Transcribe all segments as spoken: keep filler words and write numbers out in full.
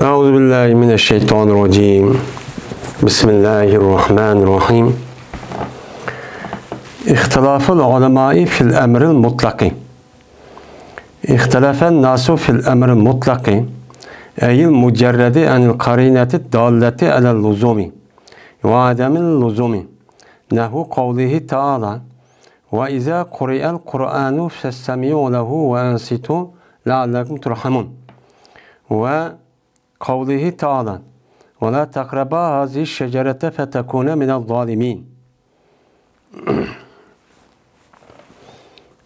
أعوذ بالله من الشيطان الرجيم. بسم الله الرحمن الرحيم. اختلاف العلماء في الأمر المطلق. اختلف الناس في الأمر المطلق، أي المجرد عن القرينة الدالة على اللزوم وعدم اللزوم، نحو قوله تعالى: وإذا قرئ القرآن فاستمعوا له وأنصتوا لعلكم ترحمون، وقوله تعالى: ولا تقربا هذه الشجرة فتكونا من الظالمين.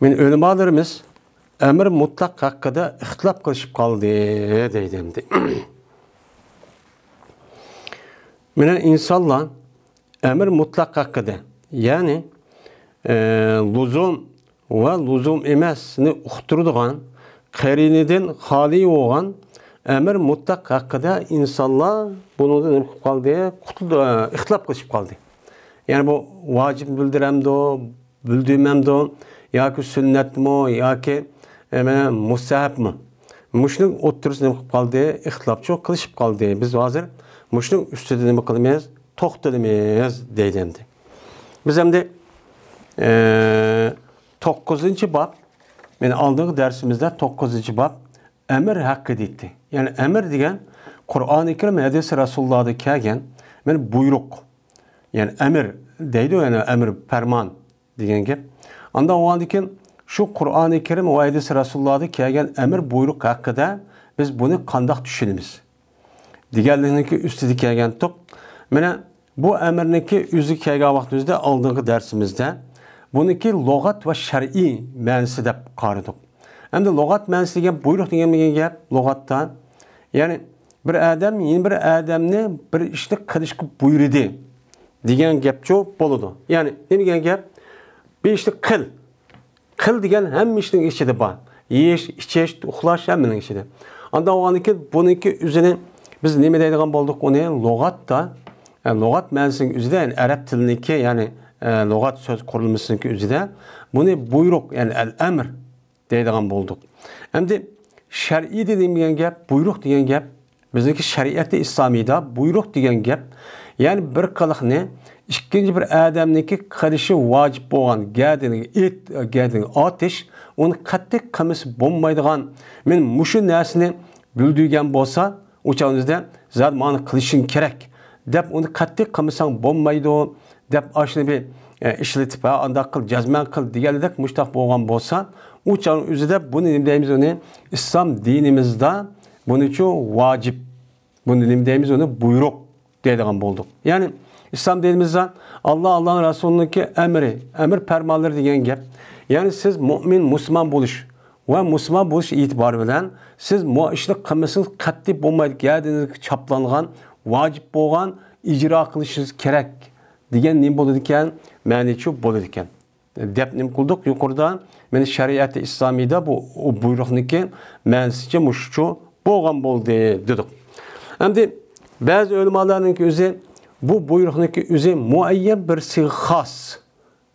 مېنىڭ ئۆلىمالىرىمىز ئەمر مۇتلەق ھەققىدە ئىختىلاپ قىلىشىپ قالدى، دەيدۇ ئەمدى. مانا ئىنسانلار ئەمر مۇتلەق ھەققىدە، يەنى، ئە، لۇزۇم ۋە لۇزۇم ئەمەسنى ئۇقتۇرىدىغان، قەرىنىدىن خالىي بولغان ئەمر مۇتلەق ھەققىدە ئىنسانلار بۇنىڭدا نېمە قىلىپ قالدى؟ قۇتۇلدى، ئىختىلاپ قىلىشىپ قالدى. يەنى بۇ ۋاجىب بىلدۈرەمدۇ، بىلدۈرمەمدۇ، ياكى سۈننەتمۇ، ياكى، ئە، مانا مۇستەھەبمۇ؟ مۇشۇنىڭ ئوتتۇرىسىدا نېمە قىلىپ قالدى؟ ئىختىلاپچۇ قىلىشىپ قالدى. بىز ھازىر مۇشۇنىڭ ئۈستىدە نېمە قىلىمىز؟ توختىلىمىز، دەيدۇ ئەمدى. بىز ئەمدى، ئە، توققۇزىنچى باب، مانا ئالدىنقى دەرسىمىزدە توققۇزىنچى باب ئەمر ھەققىدە ئىدى. يەنى ئەمر دېگەن قۇرئانى كەرىم، ھەدىسى رەسۇلۇللاھدا كەلگەن، مانا بۇيرۇق. يەنى ئەمر دەيدۇ، يەنى ئەمر، پەرمان دېگەن گەپ. ئانداق بولغاندىكىن شۇ قۇرئانى كەرىم ۋە ھەدىسى رەسۇلۇللاھدا كەلگەن ئەمر، بۇيرۇق ھەققىدە بىز بۇنى قانداق چۈشىنىمىز؟ دېگەنلىكنىڭكى ئۈستىدە كەلگەنتۇق. مانا بۇ ئەمىرنىڭكى ئۆزىگە كەلگەن ۋاقتىمىزدا ئالدىنقى دەرسىمىزدە بۇنىڭكى لۇغەت ۋە شەرئىي مەنىسى دەپ قارىدۇق. ئەمدى لۇغەت مەنىسى دېگەن بۇيرۇق دېگەن، دېگەن گەپ لۇغەتتە، يەنى بىر ئادەم يەنە بىر ئادەمنى بىر ئىشنى قىلىشقا بۇيرۇدى دېگەن گەپچۇ بولىدۇ. يەنى نېمە دېگەن گەپ؟ بىر ئىشنى قىل. قىل دېگەن ھەممە ئىشنىڭ ئىچىدە بار. يېيىش، ئىچىش، ئۇخلاش ھەممىنىڭ ئىچىدە. ئانداق بولغاندىكىن بۇنىڭكى ئۆزىنى بىز نېمە دەيدىغان بولدۇق؟ ئۇنى لۇغەتتا، ئە، لۇغەت مەنىسىنىڭ ئۆزىدە، يەنى ئەرەب تىلىنىڭكى، يەنى، ئە، لۇغەت سۆز قۇرۇلمىسىنىڭكى ئۆزىدە بۇنى بۇيرۇق، يەنى ئەل-ئەمر دەيدىغان بولدۇق. ئەمدى شەرئىي دېگەن گەپ، بۇيرۇق دېگەن گەپ، بىزنىڭكى شەرىئەتى ئىسلامىيدا بۇيرۇق دېگەن گەپ، يەنى بىر قىلىقنى ئىككىنچى بىر ئادەمنىڭكى قىلىشى ۋاجىپ بولغان، گەدىنىگە ئېت-، گەدىنىگە ئاتىش، ئۇنى قەتئىي قىلمىسا بولمايدىغان، مەن مۇشۇ نەرسىنى بىلدۈرگەن بولسا، ئۇ چاغدا زادى مانا قىلىشىڭ كېرەك دەپ، ئۇنى قەتئىي قىلمىساڭ بولمايدۇ دەپ، ئاشۇنى بىر، ئە، ئىشلىتىپ، ھە، ئانداق قىل، جەزمەن قىل دېگەندەك مۇشتاق بولغان بولسا، ئۇ چاغنىڭ ئۆزىدە بۇنى نېمە دەيمىز ئۇنى؟ ئىسلام دىنىمىزدا بۇنىچۇ ۋاجىپ. بۇنى نېمە دەيمىز ئۇنى؟ بۇيرۇق دەيدىغان بولدۇق. يەنى ئىسلام دىنىمىزدا ئاللا، ئاللانىڭ رەسۇلىنىڭكى ئەمرى، ئەمر پەرمانلىرى دېگەن گەپ. يەنى سىز مۇئمىن، مۇسۇلمان بولۇش ۋە مۇسۇلمان بولۇش ئېتىبارى بىلەن سىز مۇ ئىشنى قىلمىسىڭىز قەتئىي بولمايدۇ، گەدىنىڭىزگە چاپلانغان، ۋاجىپ بولغان، ئىجرا قىلىشىڭىز كېرەك دېگەن نېمە بولىدىكەن؟ مەنىچۇ بولىدىكەن. دەپ نېمە قىلدۇق يۇقىرىدا؟ مانا شەرىئەتى ئىسلامىيدا بۇ، بۇ بۇيرۇقنىڭكى مەنىسىچە مۇشۇچۇ بولغان بولدى دېدۇق. ئەمدى بەزى ئۆلىمالارنىڭكى ئۆزى بۇ بۇيرۇقنىڭكى ئۆزى مۇئەييەن بىر سىيغە خاس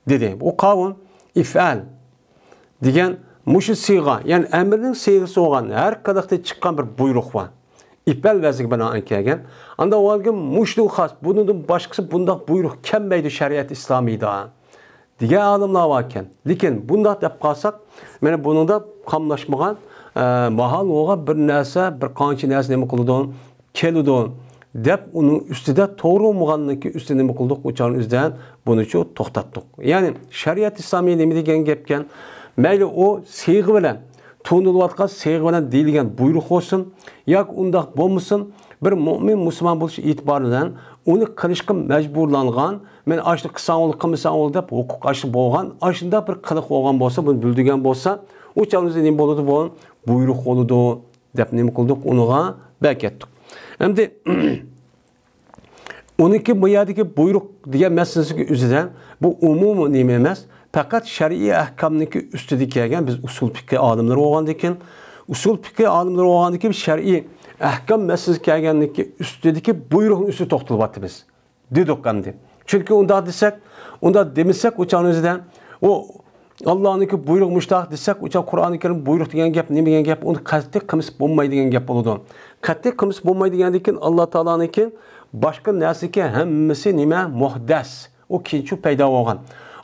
دېدى. ئۇ قاۋۇن ئىفئەل دېگەن مۇشۇ سىيغا، يەنى ئەمرنىڭ سىيغىسى بولغان ھەر قىلىقتا چىققان بىر بۇيرۇق بار. ئىپەل ۋەزنىگە بىنائەن كەلگەن. ئاندا ئۇ ھالگە مۇشۇنىڭ خاس، بۇنىڭدىن باشقىسى بۇنداق بۇيرۇق كەلمەيدۇ شەرىئەت ئىسلامىيدا دېگەن ئالىملار باركەن. لېكىن بۇنداق دەپ قالساق، مانا بۇنىڭدا قاملاشمىغان، ئە، ماھال بولغان بىر نەرسە، بىر قانچە نەرسە نېمە قىلىدۇ؟ كېلىدۇ دەپ ئۇنىڭ ئۈستىدە توغرا بولمىغانلىقى ئۈستىدە نېمە قىلدۇق؟ ئۇ چاغنىڭ ئۆزىدە بۇنىچۇ توختاتتۇق. يەنى شەرىئەت ئىسلامىي نېمە دېگەن گەپكەن؟ مەيلى ئۇ سىيغا بىلەن تونۇلۇۋاتقان سىيغا بىلەن دېيىلگەن بۇيرۇق بولسۇن ياكى ئۇنداق بولمىسۇن، بىر مۆمىن مۇسۇلمان بولۇش ئېتىبارى بىلەن ئۇنى قىلىشقا مەجبۇرلانغان، مەن ئاشۇنى قىلساڭ بولدى، قىلمىساڭ بولدى دەپ ھوقۇق ئاشۇ بولغان، ئاشۇنداق بىر قىلىق بولغان بولسا، بۇنى بىلدۈرگەن بولسا، ئۇ چاغدا نېمە بولىدۇ بۇ؟ بۇيرۇق بولىدۇ دەپ نېمە قىلدۇق؟ ئۇنىڭغا بەكەتتۇق. ئەمدى ئۇنىڭكى بۇ يەردىكى بۇيرۇق دېگەن مەسىلىسىنىڭكى ئۆزىدە بۇ ئومۇمىي نېمە ئەمەس، پەقەت شەرئىي ئەھكامنىڭكى ئۈستىدە كەلگەن، بىز ئۇسۇل پىقھى ئالىملىرى بولغاندىكىن، ئۇسۇل پىقھى ئالىملىرى بولغاندىكىن شەرئىي ئەھكام مەسىلىسى كەلگەندىكى ئۈستىدىكى بۇيرۇقنىڭ ئۈستىدە توختىلىۋاتىمىز دېدۇق ئەمدى. چۈنكى ئۇنداق دېسەك، ئۇنداق دېمىسەك، ئۇ چاغنىڭ ئۆزىدە ئۇ ئاللانىڭكى بۇيرۇقى مۇشتاق دېسەك، ئۇ چاغ قۇرئانى كەرىم بۇيرۇق دېگەن گەپ نېمە دېگەن گەپ؟ ئۇنى قەتئىي قىلمىسا بولمايدىغان گەپ بولىدۇ. قەتئىي قىلمىسا بولمايدىغاندىن كېيىن، ئاللا تائالانىڭكى باشقا نەرسىنىڭكى ھەممىسى نېمە؟ مۇھدەس. ئۇ كېيىنچە پەيدا بولغان.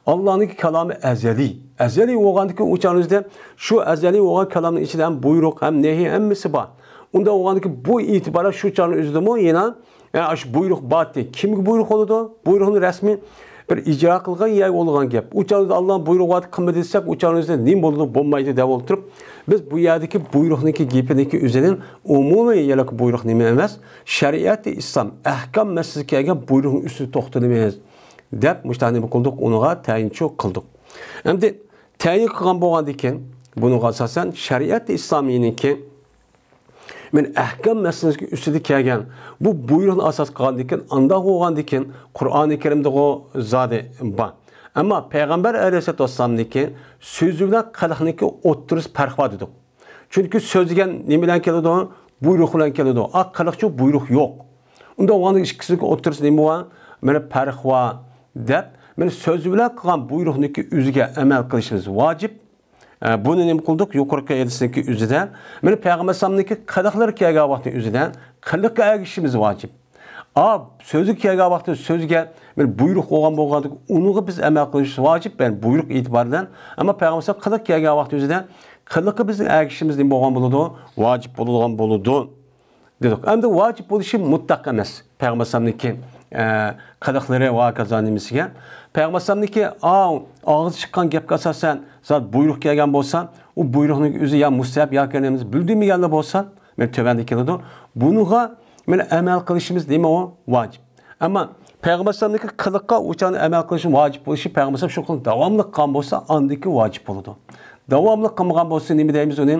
ئاللانىڭكى كالامى ئەزەلىي. ئەزەلىي بولغاندىكىن ئۇ چاغنىڭ ئۆزىدە شۇ ئەزەلىي بولغان كالامنىڭ ئىچىدە ھەم بۇيرۇق، ھەم نەھى، ھەممىسى بار. ئۇنداق بولغاندىكىن بۇ ئېتىبارەن شۇ چاغنىڭ ئۆزىدىمۇ يەنە، يەنە شۇ بۇيرۇق بارتى. كىمگە بۇيرۇق بولىدۇ؟ بۇيرۇقنى رەسمىي بىر ئىجرا قىلغان يەرگە بولىدىغان گەپ. ئۇ چاغدا ئاللانىڭ بۇيرۇقى بارتى قىلمىدى دېسەك، ئۇ چاغنىڭ ئۆزىدە نېمە بولىدۇ، بولمايدۇ دەپ ئولتۇرۇپ، بىز بۇ يەردىكى بۇيرۇقنىڭكى گېپىنىڭكى ئۆزىدىن ئومۇمىي يەرلىك بۇيرۇق نېمە ئەمەس، شەرىئەتى ئىسلام، ئەھكام مەسىلىسىگە كەلگەن بۇيرۇقنىڭ ئۈستىدە توختىلىمىز دەپ مۇشۇنداق نېمە قىلدۇق، ئۇنىڭغا تەيىنچۇ قىلدۇق. ئەمدى تەيىن قىلغان بولغاندىكىن، بۇنىڭغا ئاساسەن شەرىئەتى ئىسلامىينىڭكى مەن ئەھكام مەسىلىسى ئۈستىدە كەلگەن بۇ بۇيرۇقنى ئاساس قىلغاندىكىن، ئانداق بولغاندىكىن، قۇرئانى كەرىمدىغۇ زادى بار. ئەمما پەيغەمبەر ئەلەيھىسسالاتۇ ۋەسسالامنىڭكى سۆزى بىلەن قىلىقنىڭكى ئوتتۇرىسى پەرق بار دېدۇق. چۈنكى سۆز دېگەن نېمە بىلەن كېلىدۇ؟ بۇيرۇق بىلەن كېلىدۇ. ئا، قىلىقچۇ بۇيرۇق يوق. ئۇنداق بولغاندا ئىككىسىنىڭكى ئوتتۇرىسىدا نېمە بار؟ مانا پەرق بار دەپ، مانا سۆزى بىلەن قىلغان بۇيرۇقنىڭكى ئۆزىگە ئەمەل قىلىشىمىز ۋاجىپ. ئە، بۇنى نېمە قىلدۇق؟ يۇقىرىقى ھەدىسنىڭكى ئۆزىدە مانا پەيغەمبەر ئەلەيھىسسالامنىڭكى قىلىقلىرى كەلگەن ۋاقىتنىڭ ئۆزىدە قىلىققا ئەگىشىشىمىز ۋاجىپ. ئا، سۆزى كەلگەن ۋاقىتتا سۆزگە بىر بۇيرۇق بولغان بولغاندىكىن ئۇنىڭغا بىز ئەمەل قىلىشىمىز ۋاجىپ، يەنى بۇيرۇق ئېتىبارى بىلەن. ئەمما پەيغەمبەر ئەلەيھىسسالام قىلىق كەلگەن ۋاقىت ئۆزىدە قىلىققا بىزنىڭ ئەگىشىشىمىز نېمە بولغان بولىدۇ؟ ۋاجىپ بولىدىغان بولىدۇ دېدۇق. ئەمدى ۋاجىپ بولۇشى مۇتلەق ئەمەس. پەيغەمبەر ئەلەيھىسسالامنىڭكى، ئە، قىلىقلىرى ۋە ھاكازا نېمىسىگە. پەيغەمبەر ئەلەيھىسسالامنىڭكى، ئا، ئاغزى چىققان گەپكە ئاساسەن زات بۇيرۇق كەلگەن بولسا، ئۇ بۇيرۇقنىڭ ئۆزى يا مۇستەھەب ياكى نېمىسى بىلدۈرمىگەنلا بولسا، مانا تۆۋەندە كېلىدۇ. بۇنىڭغا مانا ئەمەل قىلىشىمىز نېمە ئۇ؟ ۋاجىپ. ئەمما پەيغەمبەر ئەلەيھىسسالامنىڭكى قىلىققا ئۇ چاغنى ئەمەل قىلىشى ۋاجىپ بولۇشى، پەيغەمبەر ئەلەيھىسسالام شۇ قىلىق داۋاملىق قىلغان بولسا، ئاندىكى ۋاجىپ بولىدۇ. داۋاملىق قىلمىغان بولسا نېمە دەيمىز ئۇنى؟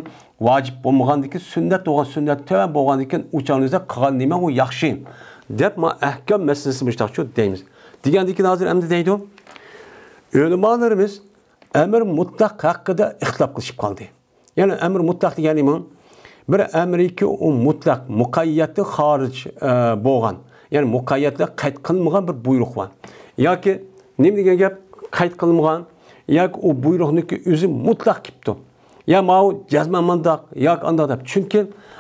ۋاجىپ بولمىغاندىكى سۈننەت بولغان، سۈننەت تۆۋەن بولغاندىكىن ئۇ چاغنى ئۆزىدە قىلغان نېمە ئۇ ياخشى دەپ، ما ئەھكام مەسىلىسى مۇشتاقچۇ دەيمىز. دېگەندىكىن ھازىر ئەمدى دەيدۇ، ئۆلىمالىرىمىز ئەمر مۇتلەق ھەققىدە ئىختىلاپ قىلىشىپ قالدى. يەنى ئەمر مۇتلەق دېگەن نېمە؟ بىر ئەمرىكى ئۇ مۇتلەق، مۇقەييەتتىن خارىج، ئە، بولغان، يەنى مۇقەييەتلەر قەيت قىلمىغان بىر بۇيرۇق بار. ياكى نېمە دېگەن گەپ؟ قەيت قىلمىغان، ياكى ئۇ بۇيرۇقنىڭكى ئۆزى مۇتلەق كېلىپتۇ. يا ماۋۇ جەزمەن مۇنداق، ياكى ئانداق دەپ. چۈنكى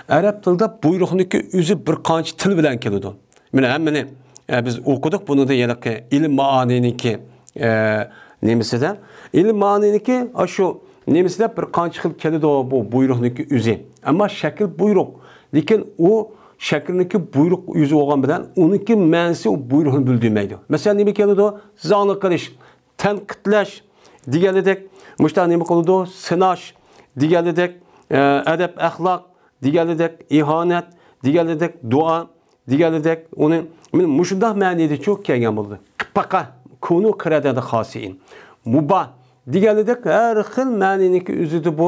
ئەرەب تىلىدا بۇيرۇقنىڭكى ئۆزى بىر قانچە تىل بىلەن كېلىدۇ. مانا ھەممىنى، ئە، بىز ئوقۇدۇق. بۇنىڭدا ھېلىقى ئىلىم مائانىنىڭكى، ئە، نېمىسىدە. ئىلىم مائانىنىڭكى ئاشۇ نېمىسىدە بىر قانچە خىل كېلىدۇ بۇ بۇيرۇقنىڭكى ئۆزى. ئەمما شەكىل بۇيرۇق. لېكىن ئۇ شەكىلنىڭكى بۇيرۇق ئۆزى بولغان بىلەن ئۇنىڭكى مەنىسى ئۇ بۇيرۇقنى بىلدۈرمەيدۇ. مەسىلەن، نېمە كېلىدۇ؟ زاڭلىق قىلىش، تەنقىدلەش دېگەنلىدەك، مۇشۇنداق نېمە قىلىدۇ؟ سىناش دېگەنلىدەك، ئە، ئەدەپ-ئەخلاق دېگەنلىدەك، ئىھانەت دېگەنلىدەك، دۇئا دېگەنلىدەك، ئۇنى مانا مۇشۇنداق مەنىدىچۇ كەلگەن بولىدۇ. قىپپاقا، كۇنۇ قىرەدەدە خاسىئىن. مۇباھ دېگەنلىدەك ھەر خىل مەنىنىڭكى ئۆزىدە بۇ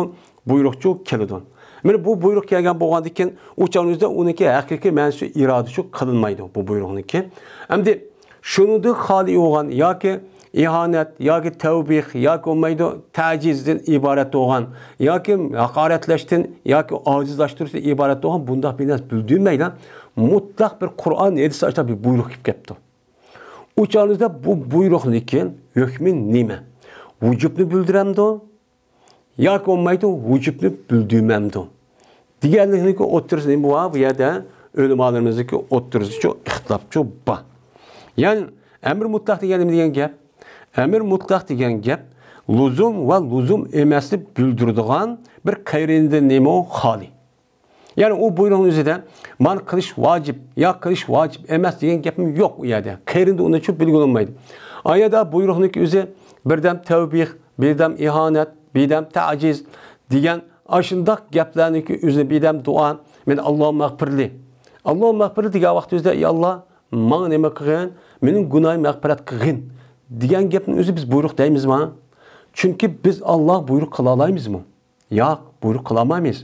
بۇيرۇقچۇ كېلىدۇ. مانا بۇ بۇيرۇق كەلگەن بولغاندىكىن، ئۇ چاغنىڭ ئۆزىدە ئۇنىڭكى ھەقىقىي مەنىسى ئىرادىچۇ قىلىنمايدۇ بۇ بۇيرۇقنىڭكى. ئەمدى شۇنىڭدىن خالىي بولغان ياكى ئىھانەت ياكى تەۋبىخ ياكى بولمايدۇ تەجىزدىن ئىبارەت بولغان ياكى ھاقارەتلەشتىن ياكى ئاجىزلاشتۇرۇشتىن ئىبارەت بولغان بۇنداق بىر نەرسە بىلدۈرمەيلا مۇتلەق بىر قۇرئان ھەدىس ئاشۇنداق بىر بۇيرۇق كېلىپ كەپتۇ. ئۇ چاغىمىزدا بۇ بۇيرۇقنىڭكى ھۆكمى نېمە؟ ۋۇجۇبنى بىلدۈرەمدۇ؟ ياكى بولمايدۇ، ۋۇجۇبنى بىلدۈرمەمدۇ؟ دېگەنلىكنىڭكى ئوتتۇرىسى نېمە بار؟ بۇ يەردە ئۆلىمالىرىمىزنىڭكى ئوتتۇرىسىچۇ ئىختىلاپچۇ بار. يەنى ئەمر مۇتلەق دېگەن نېمە دېگەن گەپ؟ ئەمر مۇتلەق دېگەن گەپ لۇزۇم ۋە لۇزۇم ئەمەسنى بىلدۈرىدىغان بىر قەرىنىدىن نېمە ئۇ؟ خالىي. يەنى ئۇ بۇيرۇقنىڭ ئۆزىدە مانا قىلىش ۋاجىپ يا قىلىش ۋاجىپ ئەمەس دېگەن گەپمۇ يوق ئۇ يەردە. قەرىنىدە ئۇنىچۇ بىلگىلى بولمايدۇ. ئايەتتە بۇيرۇقنىڭكى ئۆزى بىردەم تەۋبىھ، بىردەم ئىھانەت، بىردەم تەجىز دېگەن ئاشۇنداق گەپلەرنىڭكى ئۆزىنى بىردەم دۇئا، مەن ئاللاھۇممەغفىرلى. ئاللاھۇممەغفىرلى دېگەن ۋاقىت ئۆزىدە، ئى ئاللا، ماڭا نېمە قىلغىن؟ مېنىڭ گۇناھىمنى مەغپىرەت قىلغىن دېگەن گەپنىڭ ئۆزى بىز بۇيرۇق دەيمىزما؟ چۈنكى بىز ئاللاغا بۇيرۇق قىلالايمىزمۇ؟ ياق، بۇيرۇق قىلالمايمىز.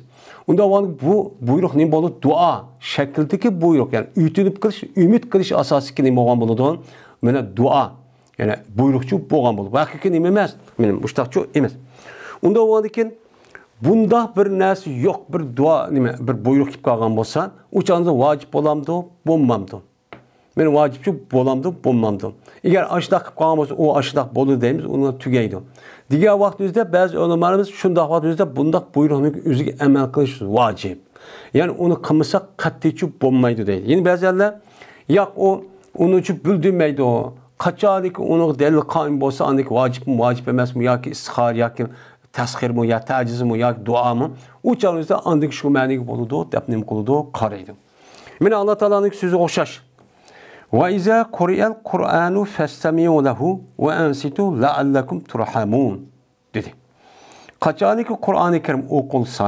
ئۇنداق بولغاندا بۇ بۇيرۇق نېمە بولىدۇ؟ دۇئا شەكلىدىكى بۇيرۇق، يەنى ئۆتۈنۈپ قېلىش، ئۈمىد قىلىش ئاساسىدىكى نېمە بولغان بولىدۇ؟ مانا دۇئا، يەنى بۇيرۇقچۇ بولغان بولىدۇ. بۇ ھەقىقىي نېمە ئەمەس، مانا مۇشتاقچۇ ئەمەس. ئۇنداق بولغاندىكىن بۇنداق بىر نەرسە يوق، بىر دۇئا نېمە، بىر بۇيرۇق كېلىپ قالغان بولسا، ئۇ چاغدا ۋاجىپ بولامدۇ، بولمامدۇ؟ مېنى ۋاجىپچۇ بولامدۇ، بولمامدۇ؟ ئەگەر ئاشۇنداق قىلىپ قالغان بولسا، ئۇ ئاشۇنداق بولدى دەيمىز، ئۇنىڭ تۈگەيدۇ. دېگەن ۋاقتىمىزدا بەزى ئۆلىمالىرىمىز شۇنداق ۋاقتىمىزدا بۇنداق بۇيرۇقنىڭ ئۆزىگە ئەمەل قىلىش ۋاجىپ. يەنى ئۇنى قىلمىساق قەتئىيچۇ بولمايدۇ دەيدۇ. يەنە بەزىلەر، ياق، ئۇ ئۇنىچۇ بىلدۈرمەيدۇ. قاچانكى ئۇنىڭ دەلىل قائىم بولسا، ئاندىكى ۋاجىپمۇ، ۋاجىپ ئەمەسمۇ ياكى ئىستىخارە ياكى تەسخىرمۇ يا تەجىزمۇ ياكى دۇئامۇ، ئۇ چاغدا ئاندىكى شۇ مەنىگە بولىدۇ دەپ نېمە قىلىدۇ، قارايدۇ. مانا ئاللا تائالانىڭ سۆزىگە ئوخشاش. «ۋە ئىزا قۇرىئەل قۇرئانۇ فەستەمىئۇ لەھۇ ۋە ئەنسىتۇ لەئەللەكۇم تۇرھەمۇن» دېدى. قاچانكى قۇرئانى كەرىم ئوقۇلسا،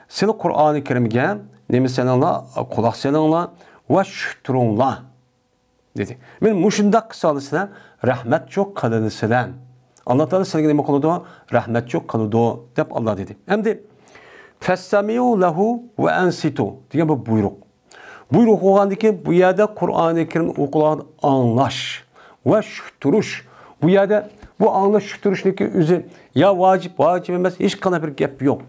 سىلەر قۇرئانى كەرىمگە نېمە سېلىڭلار، قۇلاق سېلىڭلار ۋە شۈك تۇرۇڭلار دېدى. مانا مۇشۇنداق قىلساڭلار سىلەر رەھمەتچۇ قىلىنىسىلەر. ئاللا تائالا سىلەرگە نېمە قىلىدۇ؟ رەھمەتچۇ قىلىدۇ دەپ ئاللا دېدى. ئەمدى فەستەمىئۇ لەھۇ ۋە ئەنسىتۇ دېگەن بىر بۇيرۇق. بۇيرۇق بولغاندىن كېيىن بۇ يەردە قۇرئانى كەرىم ئوقۇلغان ئاڭلاش ۋە شۈك تۇرۇش. بۇ يەردە بۇ ئاڭلاش شۈك تۇرۇشنىڭكى ئۆزى يا ۋاجىپ، ۋاجىپ ئەمەس، ھېچقانداق بىر گەپ يوق.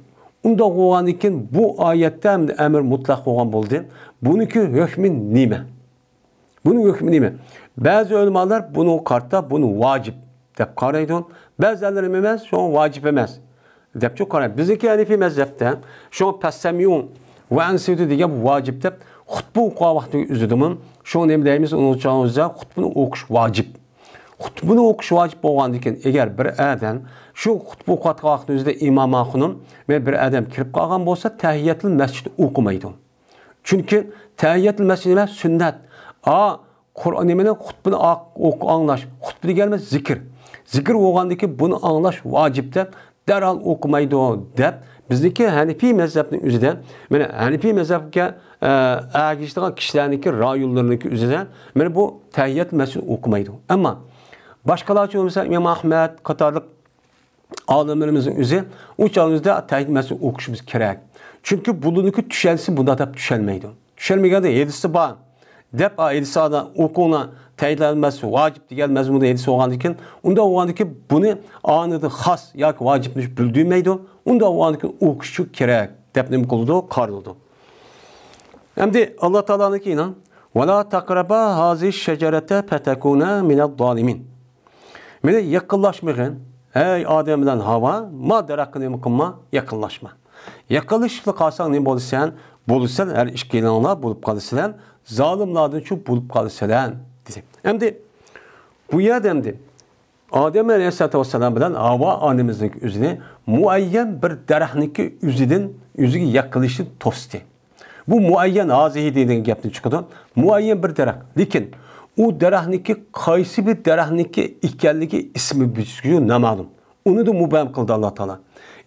ئۇنداق بولغاندىن كېيىن بۇ ئايەتتە ئەمدى ئەمر مۇتلەق بولغان بولدى. بۇنىڭكى ھۆكمى نېمە؟ بۇنىڭ ھۆكمى نېمە؟ بەزى ئۆلىمالار بۇنىڭغا قارىتا بۇنى ۋاجىپ دەپ قارايدۇ. بەزىلەر ئەمەس، شۇڭا ۋاجىپ ئەمەس دەپچۇ قارايدۇ. بىزنىڭكى ھەنىفىي مەزھەپتە شۇڭا پەسسەميۇ ۋە ئەنسىتۇ دېگەن ۋاجىپ دەپ خۇتبە ئوقۇغان ۋاقتى ئۆزىدىمۇ شۇڭا نېمە دەيمىز؟ ئۇنىڭ ئۈچۈن ئۆزى خۇتبىنى ئوقۇش ۋاجىپ. خۇتبىنى ئوقۇش ۋاجىپ بولغاندىن كېيىن، ئەگەر بىر ئادەم شۇ خۇتبە ئوقۇۋاتقان ۋاقتى ئۆزىدە ئىمام خانىم، مەن بىر ئادەم كىرىپ قالغان بولسا، تەھىيەتۇل مەسچىد ئوقۇمايدۇ. چۈنكى تەھىيەتۇل مەسچىد نېمە؟ سۈننەت. ئا، قۇرئان نېمىنى؟ خۇتبىنى ئا-، ئوق-، ئاڭلاش. خۇتبە دېگەنىمىز زىكىر. زىكىر بولغاندىكى بۇنى ئاڭلاش ۋاجىپ دەپ دەرھال ئوقۇمايدۇ دەپ، بىزنىڭكى ھەنىفىي مەزھەپنىڭ ئۆزىدە، مانا ھەنىفىي مەزھەپكە، ئە، ئەگىشىدىغان كىشىلەرنىڭكى رايونلىرىنىڭكى ئۆزىدە، مانا بۇ تەھىيەتۇل مەسچىد ئوقۇمايدۇ. ئەمما باشقىلارچە بولمىسا ئىمام ئەھمەد قاتارلىق ئالىملىرىمىزنىڭ ئۆزى ئۇ چاغىمىزدا تەھىيەتۇل مەسچىد ئوقۇشىمىز كېرەك. چۈنكى بۇلارنىڭكى چۈشەنسە بۇنداق دەپ چۈشەنمەيدۇ. چۈشەنمىگەندە ھەدىستە بار دەپ، ھەدىستە ئوقۇڭلار، تەھىيەتۇل مەسچىد ۋاجىپ دېگەن مەزمۇندا ھەدىس بولغاندىكىن، ئۇنداق بولغاندىكىن بۇنى ئانىدا خاس ياكى ۋاجىپنى بىلدۈرمەيدۇ. ئۇنداق بولغاندىكىن ئوقۇشچۇ كېرەك دەپ نېمە قىلىدۇ؟ قارىلىدۇ. ئەمدى ئاللا تائالانىڭكى يەنە، «ۋە لا تەقرەبا ھازىھىش شەجەرەتە فەتەكۇنە مىنەز زالىمىن.» مانا يېقىنلاشمىغىن، ئەي ئادەم بىلەن ھاۋا، ما دەرەخكە نېمە قىلما، يېقىنلاشما. يېقىنلىشىپ قالساڭ نېمە بولىسەن؟ بولىسەن، ھەر ئىككىلىڭلار بولۇپ قالىسىلەر، زالىملاردىنچۇ بولۇپ قالىسىلەر، دېدى. ئەمدى بۇ يەردە ئەمدى ئادەم ئەلەيھىسسالاتۇ ۋەسسالام بىلەن ھاۋا ئانىمىزنىڭ ئۆزىنى مۇئەييەن بىر دەرەخنىڭكى ئۆزىدىن، ئۆزىگە يېقىنلىشىشتىن توستى. بۇ مۇئەييەن ھازىھى دېگەن گەپتىن چىقىدۇ. مۇئەييەن بىر دەرەخ. لېكىن ئۇ دەرەخنىڭكى قايسى بىر دەرەخنىڭكى ئىكەنلىكى ئىسمى بىزگە نامەلۇم. ئۇنى دا مۇبھەم قىلدى ئاللا تائالا.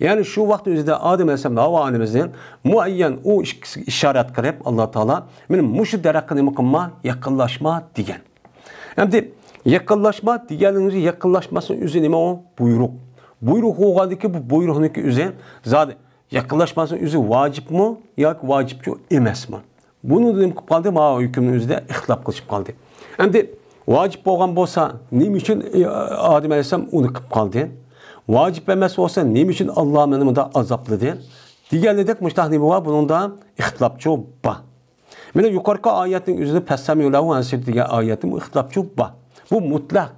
يەنى شۇ ۋاقىت ئۆزىدە ئادەم ئەلەيھىسسالام ھاۋا ئانىمىزنى مۇئەييەن ئۇ ئىككىسىگە ئىشارەت قىلىپ ئاللا تائالا، مانا مۇشۇ دەرەخكە نېمە قىلما، يېقىنلاشما دېگەن. ئەمدى يېقىنلاشما دېگەننىڭ ئۆزى، يېقىنلاشماسنىڭ ئۆزى نېمە ئۇ؟ بۇيرۇق. بۇيرۇق بولغاندىكى بۇ بۇيرۇقنىڭكى ئۆزى زادى يېقىنلاشماسنىڭ ئۆزى ۋاجىپمۇ ياكى ۋاجىپچۇ ئەمەسمۇ؟ بۇنى نېمە قىلىپ قالدى؟ ماۋۇ ھۆكۈمنىڭ ئۆزىدە ئىختىلاپ قىلىشىپ قالدى. ئەمدى ۋاجىپ بولغان بولسا، نېمە ئۈچۈن، ئى، ئادەم ئەلەيھىسسالام ئۇنى قىلىپ قالدى؟ ۋاجىپ ئەمەس بولسا، نېمە ئۈچۈن ئاللا مېنى مۇنداق ئازابلىدى؟ دېگەندەك مۇشۇنداق نېمە بار؟ بۇنىڭدا ئىختىلاپچۇ بار. مانا يۇقىرىقى ئايەتنىڭ ئۆزىدە «پەسسەمىئۇ لەھۇ ۋە ئەنسىتۇ» دېگەن ئايەتتىمۇ ئىختىلاپچۇ بار. بۇ مۇتلەق.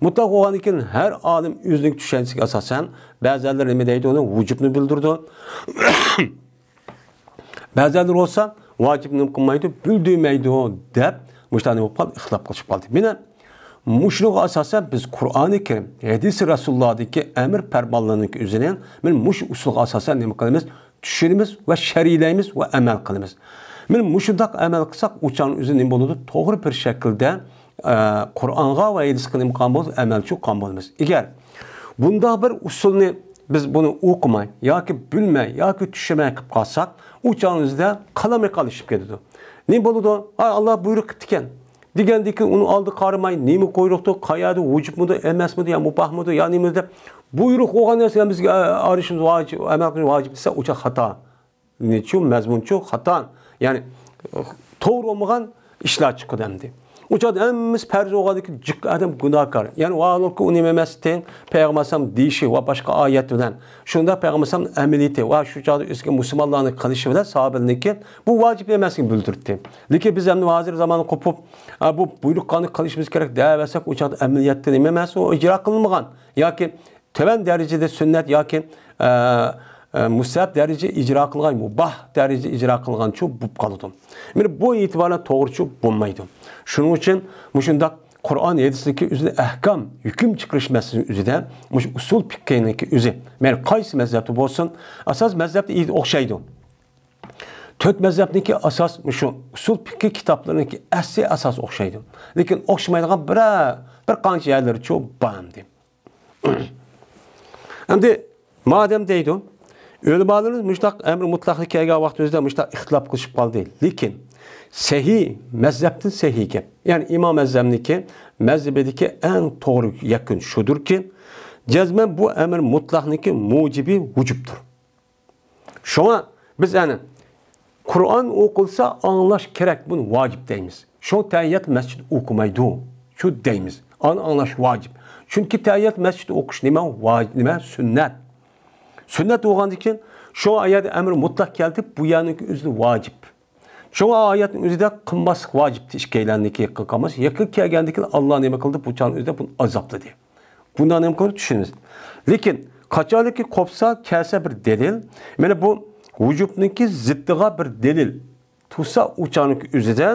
مۇتلەق بولغاندىن كېيىن ھەر ئالىم ئۆزىنىڭ چۈشەنچىسىگە ئاساسەن، بەزىلەر نېمە دەيدۇ، ئۇنى ۋۇجۇبنى بىلدۈرىدۇ. بەزىلەر بولسا ۋاجىپنى نېمە قىلمايدۇ، بىلدۈرمەيدۇ دەپ مۇشۇنداق نېمە بولۇپ قالدى، ئىختىلاپ قىلىشىپ قالدى. مانا مۇشۇنىڭغا ئاساسەن بىز قۇرئانى كەرىم، ھەدىسى رەسۇلۇللاھدىكى ئەمر پەرمانلىرىنىڭ ئۆزىنى مانا مۇشۇ ئۇسۇلغا ئاساسەن نېمە قىلىمىز؟ چۈشىنىمىز ۋە شەرھلەيمىز ۋە ئەمەل قىلىمىز. مانا مۇشۇنداق ئەمەل قىلساق، ئۇ چاغنىڭ ئۆزى نېمە بولىدۇ؟ توغرا بىر شەكىلدە، ئە، قۇرئانغا ۋە ھەدىسكە نېمە قىلغان بولىمىز؟ ئەمەلچۇ قىلغان بولىمىز. ئەگەر بۇنداق بىر ئۇسۇلنى بىز بۇنى ئوقۇماي ياكى بىلمەي ياكى چۈشىنمەي قىلىپ قالساق، ئۇ چاغنىڭ ئۆزىدە قالايمىقانلىشىپ كېتىدۇ. نېمە بولىدۇ؟ ئاي، ئاللا بۇيرۇق قىپتىكەن. دېگەندىكىن ئۇنىڭ ئالدىغا قارىماي، نېمە بۇيرۇقتۇ، قايەردە ۋۇجۇبمىدۇ، ئەمەسمىدۇ يا مۇباھمىدۇ يا نېمىدۇ دەپ، بۇيرۇق بولغان نەرسىگە بىزگە، ئە، ئەگىشىشىمىز ۋاجىپ، ئەمەل قىلىشىمىز ۋاجىپ دېسە، ئۇ چاغ خاتا. نېچۇ مەزمۇنچۇ خاتا. يەنى توغرا بولمىغان ئىشلار چىقىدۇ ئەمدى. ئۇ چاغدا ھەممىسى پەرز بولغاندىكىن جىق ئادەم گۇناھكار. يەنى ۋاھالەنكى ئۇنى ئەمەس دېگەن پەيغەمبەر ئەلەيھىسسالام دېيىشى ۋە باشقا ئايەت بىلەن شۇنداق پەيغەمبەر ئەلەيھىسسالام ئەمەلىيىتى ۋە شۇ چاغدا ئۆزىگە مۇسۇلمانلارنى قىلىشى بىلەن ساھابىلەرنىڭكى بۇ ۋاجىپ ئەمەسلىكىنى بىلدۈرتتى. لېكىن بىز ئەمدى ھازىر زاماننى قوپۇپ، ئا، بۇ بۇيرۇققاننى قىلىشىمىز كېرەك دەۋەرسەك، ئۇ چاغدا ئەمەلىيەتتە نېمە ئەمەس، ئۇ ئىجرا قىلىنمىغان ياكى تۆۋەن دەرىجىدە سۈننەت ياكى، ئە، ئە، مۇستەھەب دەرىجە ئىجرا قىلغان، مۇباھ دەرىجە ئىجرا قىلغانچۇ بولۇپ قالىدۇ. مانا بۇ ئېتىبارەن توغرىچۇ بولمايدۇ. شۇنىڭ ئۈچۈن مۇشۇنداق قۇرئان ھەدىسنىڭكى ئۆزىدە ئەھكام، ھۆكۈم چىقىرىش مەسىلىسىنىڭ ئۆزىدە مۇشۇ ئۇسۇل پىقھىنىڭكى ئۆزى، مەيلى قايسى مەزھەپتە بولسۇن، ئاساس مەزھەپتە ئوخشايدۇ. تۆت مەزھەپنىڭكى ئاساس مۇشۇ ئۇسۇل پىقھى كىتابلىرىنىڭكى ئەسلى ئاساس ئوخشايدۇ. لېكىن ئوخشىمايدىغان بىرەر، بىر قانچە يەرلىرىچۇ بار ئەمدى. ئەمدى مادەم دەيدۇ، ئۆلىمالىرىمىز مۇشتاق ئەمر مۇتلەقنى كەلگەن ۋاقتىمىزدا مۇشتاق ئىختىلاپ قىلىشىپ قالدى. لېكىن سەھىھ، مەزھەپتىن سەھىھ گەپ. يەنى ئىمام ئەزەمنىكى مەزھىپىدىكى ئەڭ توغرا يەكۈن شۇدۇركى، جەزمەن بۇ ئەمر مۇتلەقنىڭكى مۇجىبى ۋۇجۇبتۇر. شۇڭا بىز ئەنە قۇرئان ئوقۇلسا ئاڭلاش كېرەك، بۇنى ۋاجىپ دەيمىز. شۇڭا تەھىيات مەسچىت ئوقۇمايدۇ، شۇ دەيمىز. ئانى ئاڭلاش ۋاجىپ. چۈنكى تەھىيات مەسچىت ئوقۇش نېمە؟ ۋاجىپ، نېمە؟ سۈننەت. سۈننەت بولغاندىن كېيىن شۇ ئايەتتە ئەمر مۇتلەق كەلدى، بۇ يەرنىڭكى ئۆزى ۋاجىپ. شۇڭا ئايەتنىڭ ئۆزىدە قىلماسلىق ۋاجىپ، ئىككىيلەننىڭكى قىلماس. يېقىن كەلگەندىن كېيىن ئاللا نېمە قىلدى؟ بۇ چاغنىڭ ئۆزىدە بۇنى ئازابلىدى. بۇنداق نېمە قىلىپ چۈشىنىمىز. لېكىن قاچانكى قوپسا كەلسە بىر دەلىل، مانا بۇ ۋۇجۇبنىڭكى زىددىغا بىر دەلىل تۇرسا، ئۇ چاغنىڭكى ئۆزىدە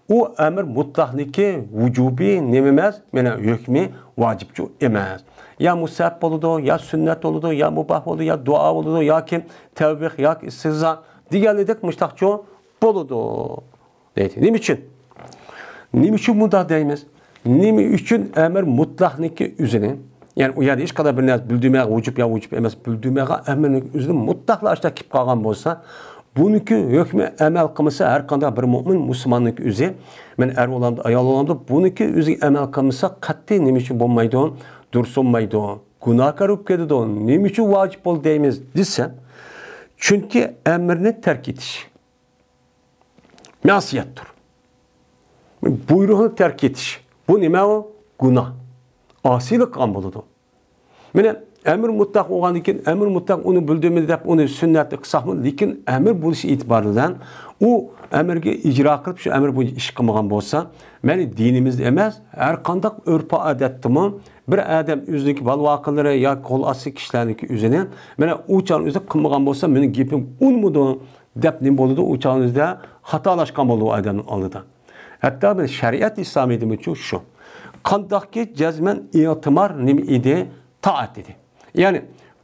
ئۇ ئەمر مۇتلەقنىڭكى ۋۇجۇبى نېمە ئەمەس، مانا ھۆكمى ۋاجىپچۇ ئەمەس. يا مۇستەھەب بولىدۇ، يا سۈننەت بولىدۇ، يا مۇباھ بولىدۇ، يا دۇئا بولىدۇ، ياكى تەۋبىھ، ياكى ئىستىغفار دېگەندەك مۇشتاقچۇ بولىدۇ. دەيدۇ. نېمە ئۈچۈن؟ نېمە ئۈچۈن بۇنداق دەيمىز؟ نېمە ئۈچۈن ئەمر مۇتلەقنىڭكى ئۆزىنى، يەنى ئۇ يەردە ھېچقانداق بىر نەرسە بىلدۈرمەيغا ۋۇجۇب يا ۋۇجۇب ئەمەس، بىلدۈرمەيغا ئەمرنىڭ ئۆزىنى مۇتلەقلا ئاشتا كېلىپ قالغان بولسا، بۇنىڭكى ھۆكمى ئەمەل قىلمىسا، ھەر قانداق بىر مۆمىن مۇسۇلماننىڭكى ئۆزى، مەن ئەر بولامدۇ، ئايال بولامدۇ، بۇنىڭكى ئۆزىگە ئەمەل قىلمىسا، قەتئىي نېمە ئۈچۈن بولمايدۇ؟ دۇرۇس بولمايدۇ. گۇناھكار بولۇپ كېتىدۇ. نېمە ئۈچۈن ۋاجىپ بولدى دەيمىز دېسە، چۈنكى ئەمرنى تەرك ئېتىش مەسىيەتتۇر. بۇيرۇقنى تەرك ئېتىش. بۇ نېمە ئۇ؟ گۇناھ. ئاسىيلىق قىلغان بولىدۇ. مانا ئەمر مۇتلەق بولغاندىن كېيىن، ئەمر مۇتلەق ئۇنى بىلدۈرمىدى دەپ ئۇنى سۈننەتنى قىلساقمۇ، لېكىن ئەمر بولۇش ئېتىبارى بىلەن ئۇ ئەمرگە ئىجرا قىلىپ، شۇ ئەمر بويىچە ئىش قىلمىغان بولسا، مانا دىنىمىزدە ئەمەس، ھەر قانداق ئۆرپ-ئادەتتىمۇ بىر ئادەم ئۆزىنىڭكى بالا-ۋاقىلىرى ياكى قول ئاستى كىشىلەرنىڭكى ئۆزىنى، مانا ئۇ چاغنىڭ ئۆزىدە قىلمىغان بولسا، مېنىڭ گېپىم ئۇنىمىدۇ دەپ نېمە بولىدۇ؟ ئۇ چاغنىڭ ئۆزىدە خاتالاشقان بولىدۇ ئۇ ئادەمنىڭ ئالدىدا. ھەتتا بىر شەرىئەت ئىسلامىيىتىمىزچۇ شۇ. قانداقكى جەزمەن ئېتىمار نېمە ئىدى؟ تائەت ئىدى. يەنى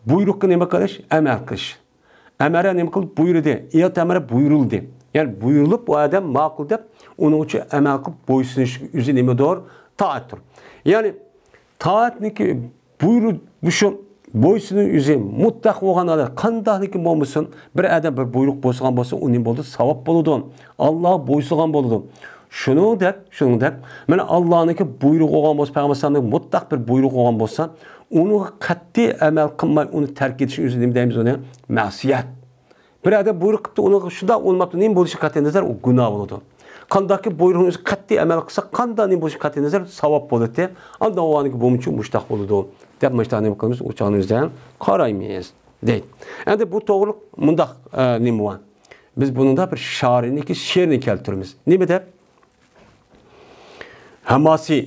بۇيرۇققا نېمە قىلىش؟ ئەمەل قىلىش. ئەمەرە نېمە قىلدى؟ بۇيرۇدى. ئېتەمەرە بۇيرۇلدى. يەنى بۇيرۇلۇپ، ئۇ ئادەم ماقۇل دەپ، ئۇنىڭ ئۈچۈن ئەمەل قىلىپ بويسۇنۇش ئۆزى نېمىدۇر؟ تائەتتۇر. يەنى تائەتنىكى بۇيرۇ-، مۇشۇ بويسۇنۇش ئۆزى مۇتلەق بولغان ھالدا، قانداقلىكى بولمىسۇن، بىر ئادەم بىر بۇيرۇق بويسۇنغان بولسا، ئۇ نېمە بولىدۇ؟ ساۋاب بولىدۇ. ئاللاغا بويسۇنغان بولىدۇ. شۇنىڭدەك، شۇنىڭدەك، مانا ئاللانىڭكى بۇيرۇقى بولغان بولسا، پەيغەمبەر ئەلەيھىسسالامنىڭ مۇتلەق بىر بۇيرۇقى بولغان بولسا، ئۇنىڭغا قەتئىي ئەمەل قىلماي، ئۇنى تەرك ئېتىش ئۆزى نېمە دەيمىز ئۇنى؟ مەسىيەت. بىر ئادەم بۇيرۇق قىپتۇ، ئۇنىڭغا شۇنداق ئۇنىماپتۇ، نېمە بولۇشى قەتئىينەزەر، ئۇ گۇناھ بولىدۇ. قانداقكى بۇيرۇقنى ئۆزى قەتئىي ئەمەل قىلسا، قانداق نېمە بولۇشى قەتئىينەزەر، ساۋاب بولىدۇ. ئاندىن ئۇنىڭكى بۇمۇچۇ مۇشتاق بولىدۇ، دەپ مۇشتاق نېمە قىلىمىز؟ ئۇ چاغنى ئۆزىدە قارايمىز، دەيدۇ. ئەمدى بۇ توغرىلىق مۇنداق، ئە، نېمە بار؟ بىز بۇنىڭدا بىر شائىرنىڭكى شېئىرىنى كەلتۈرىمىز. نېمە دەپ؟ ھاماسى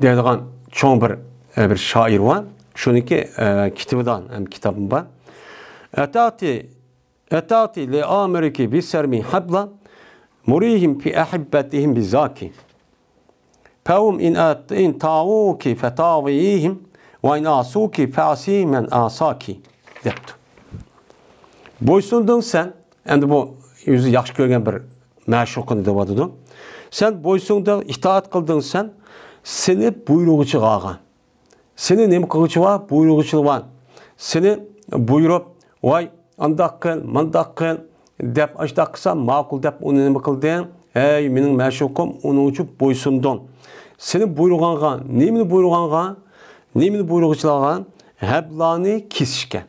دەيدىغان چوڭ بىر، ئە، بىر شائىر بار. شۇنىڭكى، ئە، كىتابىدا ھەم كىتابىم بار. ئەتاتى، ئەتاتى لىئامرىكى بىسەرمى ھەبلا، مۇرىھىم پى ئەھىببەتىھىم بىزاكى. پەھۇم ئىن ئەت-، ئىن تاۋۇكى فەتاۋىيىھىم، ۋە ئىن ئاسۇكى فەسى مەن ئاساكى، دەپتۇ. بويسۇندۇڭ سەن، ئەمدى بۇ ئۆزى ياخشى كۆرگەن بىر مەشۇقىنى دەۋاتىدۇ. سەن بويسۇندۇڭ، ئىتائەت قىلدىڭ سەن، سېنى بۇيرۇغۇچىغا ئالغان. سېنى نېمە قىلغۇچى بار؟ بۇيرۇغۇچى بار. سېنى بۇيرۇپ، ۋاي، ئانداق قىل، مانداق قىل، دەپ، ئاشۇنداق قىلسا ماقۇل دەپ ئۇنى نېمە قىلدىڭ؟ ھەي، مېنىڭ مەشۇقۇم، ئۇنىڭ ئۈچۈن بويسۇندۇڭ. سېنى بۇيرۇغانغا، نېمىنى بۇيرۇغانغا؟ نېمىنى بۇيرۇغۇچىلارغا؟ ھەبلانى كېسىشكە.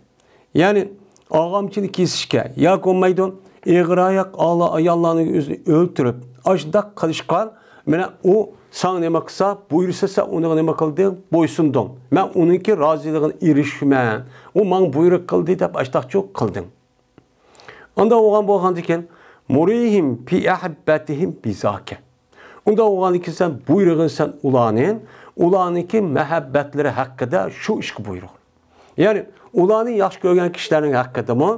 يەنى ئاغامچىنى كېسىشكە ياكى بولمايدۇ، ئېغىر ئاياق ئالا-، ئاياللارنىڭ ئۆزىنى ئۆلتۈرۈپ، ئاشۇنداق قىلىشقا مانا ئۇ ساڭا نېمە قىلسا، بۇيرۇسا، سەن ئۇنىڭغا نېمە قىلدىڭ؟ بويسۇندۇڭ. مەن ئۇنىڭكى رازىلىقىنى ئېرىشىمەن. ئۇ ماڭا بۇيرۇق قىلدى دەپ ئاشتاقچۇ قىلدىڭ. ئانداق بولغان بولغاندىكىن، مۇرىھىم پى ئەھبەتىھىم بىزاكە. ئۇنداق بولغاندىكىن سەن بۇيرۇغىن سەن ئۇلارنى، ئۇلارنىڭكى مەھەببەتلىرى ھەققىدە شۇ ئىشقا بۇيرۇغىن. يەنى ئۇلارنى ياخشى كۆرگەن كىشىلەرنىڭ ھەققىدىمۇ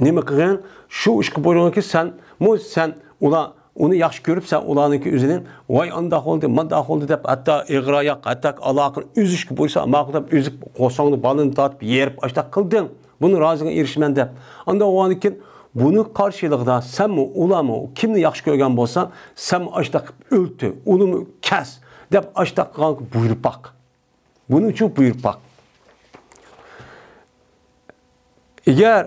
نېمە قىلغىن؟ شۇ ئىشقا بۇيرۇغىنكى سەنمۇ، سەن ئۇلار ئۇنى ياخشى كۆرۈپ، سەن ئۇلارنىڭكى ئۆزىنى، ۋاي، ئانداق بولدى، مانداق بولدى دەپ، ھەتتا ئېغىر ئاياق، ھەتتا ئالاقىنى ئۈزۈشكە بۇيرۇسا، ماقۇل دەپ ئۈزۈپ، قورساڭنى بالىنى تارتىپ يېرىپ، ئاشتاق قىلدىڭ. بۇنىڭ رازىلىقىغا ئېرىشىمەن دەپ. ئانداق بولغاندىكىن بۇنىڭ قارشىلىقىدا سەنمۇ، ئۇلارمۇ كىمنى ياخشى كۆرگەن بولسا، سەنمۇ ئاشتاق قىلىپ ئۆلتۈر، ئۇنىمۇ كەس دەپ ئاشتاق قىلغان بۇيرۇپ باق. بۇنىڭ ئۈچۈن بۇيرۇپ باق. ئەگەر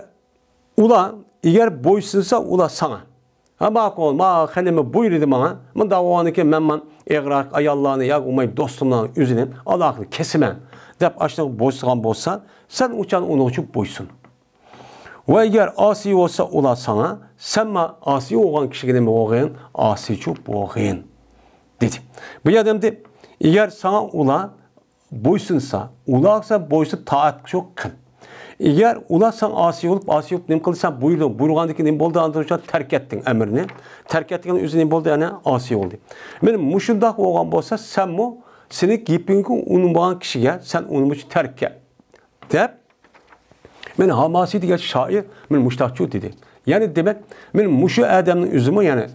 ئۇلار، ئەگەر بويسۇنسا ئۇلار ساڭا. ھە، ماقۇل، ما خېنىمى بۇيرۇدى ماڭا. مۇنداق بولغاندىكىن مەن، مەن ئېغىراق ئاياللارنى ياكى بولماي دوستۇملارنىڭ ئۆزىنى ئالاقىنى كېسىمەن دەپ ئاشۇنىڭغا بويسۇنغان بولسا، سەن ئۇچان ئۇنىڭ ئۈچۈن بويسۇن. ۋە ئەگەر ئاسىي بولسا ئۇلار ساڭا، سەنمۇ ئاسىي بولغان كىشىگە نېمە بولغىن؟ ئاسىيچۇ بولغىن، دېدى. بۇ يەردە ئەمدى ئەگەر ساڭا ئۇلار بويسۇنسا، ئۇلارغا سەن بويسۇن، تائەت شۇ قىل. ئەگەر ئۇلار ساڭا ئاسىي بولۇپ، ئاسىي بولۇپ نېمە قىلدى؟ سەن بۇيرۇدۇڭ. بۇيرۇغاندىن كېيىن نېمە بولدى؟ ئاندىن سوڭ تەرك ئەتتىڭ ئەمرنى. تەرك ئەتكەن ئۆزى نېمە بولدى؟ يەنە ئاسىي بولدى. مانا مۇشۇنداق بولغان بولسا، سەنمۇ سېنىڭ گېپىڭگە ئۇنىمىغان كىشىگە سەن ئۇنىمىش تەرك ئەت دەپ، مانا ھاماسى دېگەن شائىر مانا مۇشتاقچۇ دېدى. يەنى دېمەك، مانا مۇشۇ ئادەمنىڭ ئۆزىمۇ، يەنى،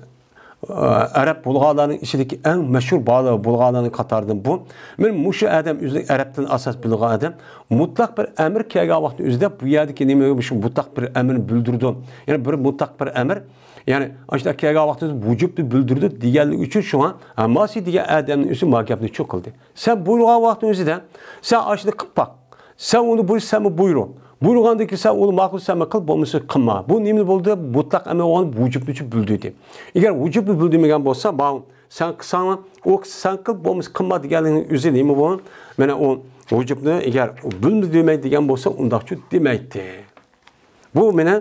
ئە، ئەرەب بۇلغارلارنىڭ ئىچىدىكى ئەڭ مەشھۇر بال-، بۇلغارلارنىڭ قاتارىدىن بۇ. مانا مۇشۇ ئادەم ئۆزىنى ئەرەب تىلىنى ئاساس بىلىدىغان ئادەم مۇتلەق بىر ئەمىر كەلگەن ۋاقىتتا ئۆزىدە بۇ يەردىكى نېمە، مۇشۇ مۇتلەق بىر ئەمىرنى بىلدۈرىدۇ. يەنى بىر مۇتلەق بىر ئەمىر، يەنى ئاشۇنداق كەلگەن ۋاقىتتا ۋۇجۇبنى بىلدۈرىدۇ دېگەنلىكى ئۈچۈن شۇڭا ھاماسى دېگەن ئادەمنىڭ ئۆزى ما گەپنى شۇ قىلدى. سەن بۇيرۇغان ۋاقتىڭ ئۆزىدە، سەن ئاشۇنى قىلىپ باق. سەن ئۇنى بۇيرۇ، سەنمۇ بۇيرۇ. بۇيرۇغاندىن كېيىن سەن ئۇنى ماقۇل سەنمۇ قىل، بولمىسا قىلما. بۇ نېمە بولدى؟ مۇتلەق ئەمەل بولغان ۋۇجۇبنى بىلدۈردى. ئەگەر ۋۇجۇبنى بىلدۈرمىگەن بولسا، ماۋۇ سەن قىلساڭمۇ، ئۇ سەن قىل، بولمىسا قىلما دېگەنلىكنىڭ ئۆزى نېمە بۇ؟ مانا ئۇ ۋۇجۇبنى ئەگەر بىلدۈرمەي دېگەن بولسا، ئۇنداقچۇ دېمەيتتى. بۇ مانا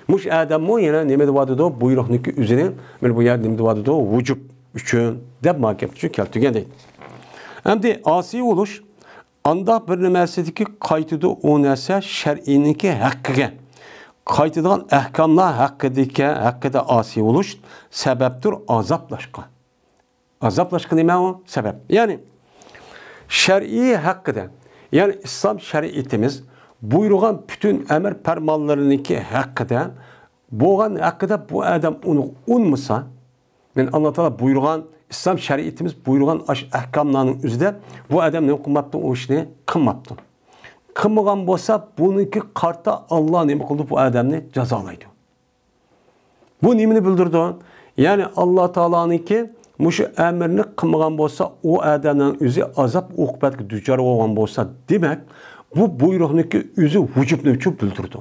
مۇشۇ ئادەممۇ يەنە نېمە دەۋاتىدۇ؟ بۇيرۇقنىڭكى ئۆزىنى، مانا بۇ يەردە نېمە دەۋاتىدۇ؟ ۋۇجۇب ئۈچۈن دەپ ما گەپنى شۇ كەلتۈرگەن دەيدۇ. ئەمدى ئاسىي بولۇش ئانداق بىر نەرسىدىكى قايتىدۇ، ئۇ نەرسە شەرئىينىڭكى ھەققىگە. قايتىدىغان ئەھكاملار ھەققىدىكى، ھەققىدە ئاسىي بولۇش سەۋەبتۇر ئازابلاشقا. ئازابلاشقا نېمە ئۇ؟ سەۋەب. يەنى شەرئىي ھەققىدە، يەنى ئىسلام شەرىئىتىمىز بۇيرۇغان پۈتۈن ئەمر پەرمانلىرىنىڭكى ھەققىدە بولغان ھەققىدە بۇ ئادەم ئۇنى ئۇنمىسا، يەنى ئاللا تائالا بۇيرۇغان، ئىسلام شەرىئىتىمىز بۇيرۇغان ئاشۇ ئەھكاملارنىڭ ئۆزىدە بۇ ئادەم نېمە قىلماپتۇ؟ ئۇ ئىشنى قىلماپتۇ. قىلمىغان بولسا، بۇنىڭكى قارىتا ئاللا نېمە قىلدى؟ بۇ ئادەمنى جازالايدۇ. بۇ نېمىنى بىلدۈرىدۇ؟ يەنى ئاللا تائالانىڭكى مۇشۇ ئەمرىنى قىلمىغان بولسا، ئۇ ئادەمنىڭ ئۆزى ئازاب ئوقۇبەتكە دۇچار بولغان بولسا، دېمەك، بۇ بۇيرۇقنىڭكى ئۆزى ۋۇجۇبنى شۇ بىلدۈرىدۇ.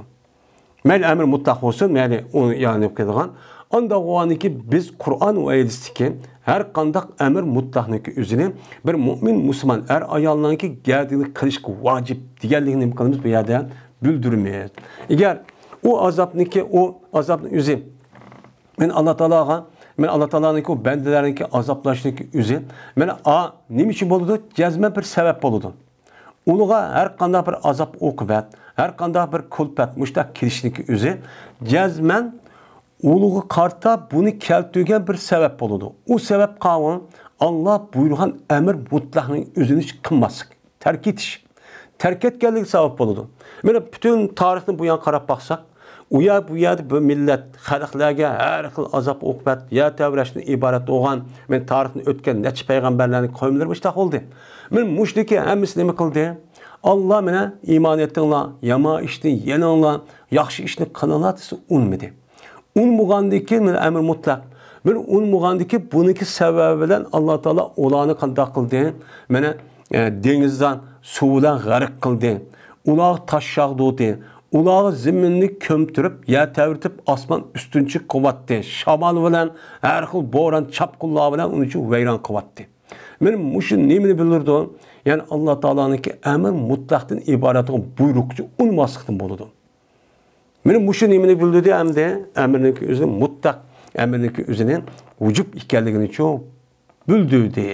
مەيلى ئەمر مۇتلەق بولسۇن، مەيلى ئۇ يەنى قىلىدىغان. ئانداق بولغاندىكى بىز قۇرئان ۋە ھەدىستىكى ھەر قانداق ئەمر مۇتلەقنىڭكى ئۆزىنى بىر مۆمىن مۇسۇلمان ئەر ئايالنىڭكى گەدىنى قىلىشقا ۋاجىپ دېگەنلىكىنى نېمە قىلىمىز؟ بۇ يەردە بىلدۈرىمىز. ئەگەر ئۇ ئازابنىڭكى، ئۇ ئازابنىڭ ئۆزى، مەن ئاللا تائالاغا، مەن ئاللا تائالانىڭكى ئۇ بەندىلەرنىڭكى ئازابلاشنىڭكى ئۆزى، مانا، ئا، نېمە ئۈچۈن بولىدۇ؟ جەزمەن بىر سەۋەب بولىدۇ. ئۇلىغا ھەر قانداق بىر ئازاب ئوقۇبەت، ھەر قانداق بىر كۈلپەت مۇشتاق كېلىشنىڭكى ئۆزى جەزمەن ئۇلىغا قارىتا بۇنى كەلتۈرگەن بىر سەۋەب بولىدۇ. ئۇ سەۋەب قاۋۇ، ئاللا بۇيرۇغان ئەمر مۇتلەقنىڭ ئۆزىنى قىلماسلىق، تەرك ئېتىش. تەرك ئەتكەنلىكى سەۋەب بولىدۇ. مانا پۈتۈن تارىخنى بۇ يان قاراپ باقساق، ئۇ يەر، بۇ يەردە بۇ مىللەت، خەلقلەرگە ھەر خىل ئازاب ئوقۇبەت، يەر تەۋرەشتىن ئىبارەت بولغان، مانا تارىخنى ئۆتكەن نەچچە پەيغەمبەرلەرنىڭ قەۋملىرى مۇشتاق بولدى. مانا مۇشۇنىڭكى ھەممىسى نېمە قىلدى؟ ئاللا مانا ئىمان ئېيتىڭلار، يامان ئىشتىن يېنىڭلار، ياخشى ئىشنى قىلىڭلار دېسە ئۇنىمىدى. ئۇنىمىغاندىكى مانا ئەمر مۇتلەق. مانا ئۇنىمىغاندىكى بۇنىڭكى سەۋەبى بىلەن ئاللا تائالا ئۇلارنى قانداق قىلدى؟ مانا، ئە، دېڭىزدا سۇ بىلەن غەرق قىلدى. ئۇلارغا تاش ياغدۇردى. ئۇلارغا زېمىننى كۆمتۈرۈپ، يەر تەۋرىتىپ، ئاسمان ئۈستۈنچە قىلىۋەتتى. شامال بىلەن، ھەر خىل بوران، چاپقۇنلار بىلەن ئۇنى ۋەيران قىلىۋەتتى. مانا مۇشۇ نېمىنى بىلدۈرىدۇ؟ يەنى ئاللا تائالانىڭكى ئەمر مۇتلەقتىن ئىبارەت بولغان بۇيرۇقنى ئۇنىماسلىقتىن بولىدۇ. مانا مۇشۇ نېمىنى بىلدۈردى ئەمدى؟ ئەمرىنىڭكى ئۆزىنى مۇتلەق، ئەمرىنىڭكى ئۆزىنى ۋۇجۇب ئىكەنلىكىنىچۇ بۈلدۈردى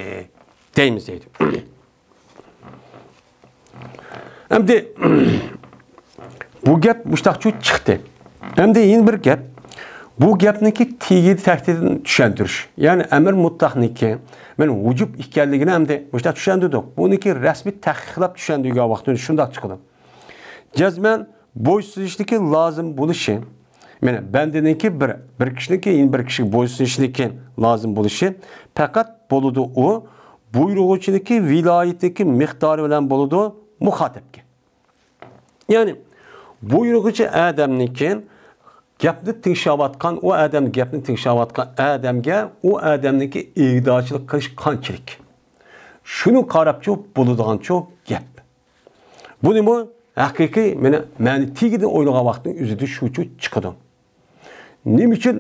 دەيمىز دەيدۇ. ئەمدى بۇ گەپ مۇشتاقچۇ چىقتى. ئەمدى يەنە بىر گەپ. بۇ گەپنىكى تېگى تەھدىتىنى چۈشەندۈرۈش. يەنى ئەمىر مۇتلەقنىڭكى مەن ۋۇجۇب ئىكەنلىكىنى ئەمدى مۇشتاق چۈشەندۈردۇق. بۇنىڭكى رەسمىي تەھقىقلەپ چۈشەندۈرگەن ۋاقتىدا شۇنداق چىقىدۇ. جەزمەن بويسۇنۇشنىڭكى لازىم بولۇشى، مانا بەندىنىڭكى بىر، بىر كىشىنىڭكى يەنە بىر كىشىگە بويسۇنۇشنىڭكى لازىم بولۇشى پەقەت بولىدۇ ئۇ بۇيرۇغۇچىنىڭكى ۋىلايىتىنىڭكى مىقدارى بىلەن بولىدۇ مۇخاتەپكە. يەنى بۇيرۇغۇچى ئادەمنىڭكى گەپنى تىڭشاۋاتقان، ئۇ ئادەم گەپنى تىڭشاۋاتقان ئادەمگە ئۇ ئادەمنىڭكى ئىگىدارچىلىق قىلىش قانچىلىك؟ شۇنى قاراپچۇ بولىدىغانچۇ گەپ. بۇنىمۇ ھەقىقىي مانا مەنى تېگىدىن ئويلىغان ۋاقىتنىڭ ئۆزىدە شۇچۇ چىقىدۇ. نېمە ئۈچۈن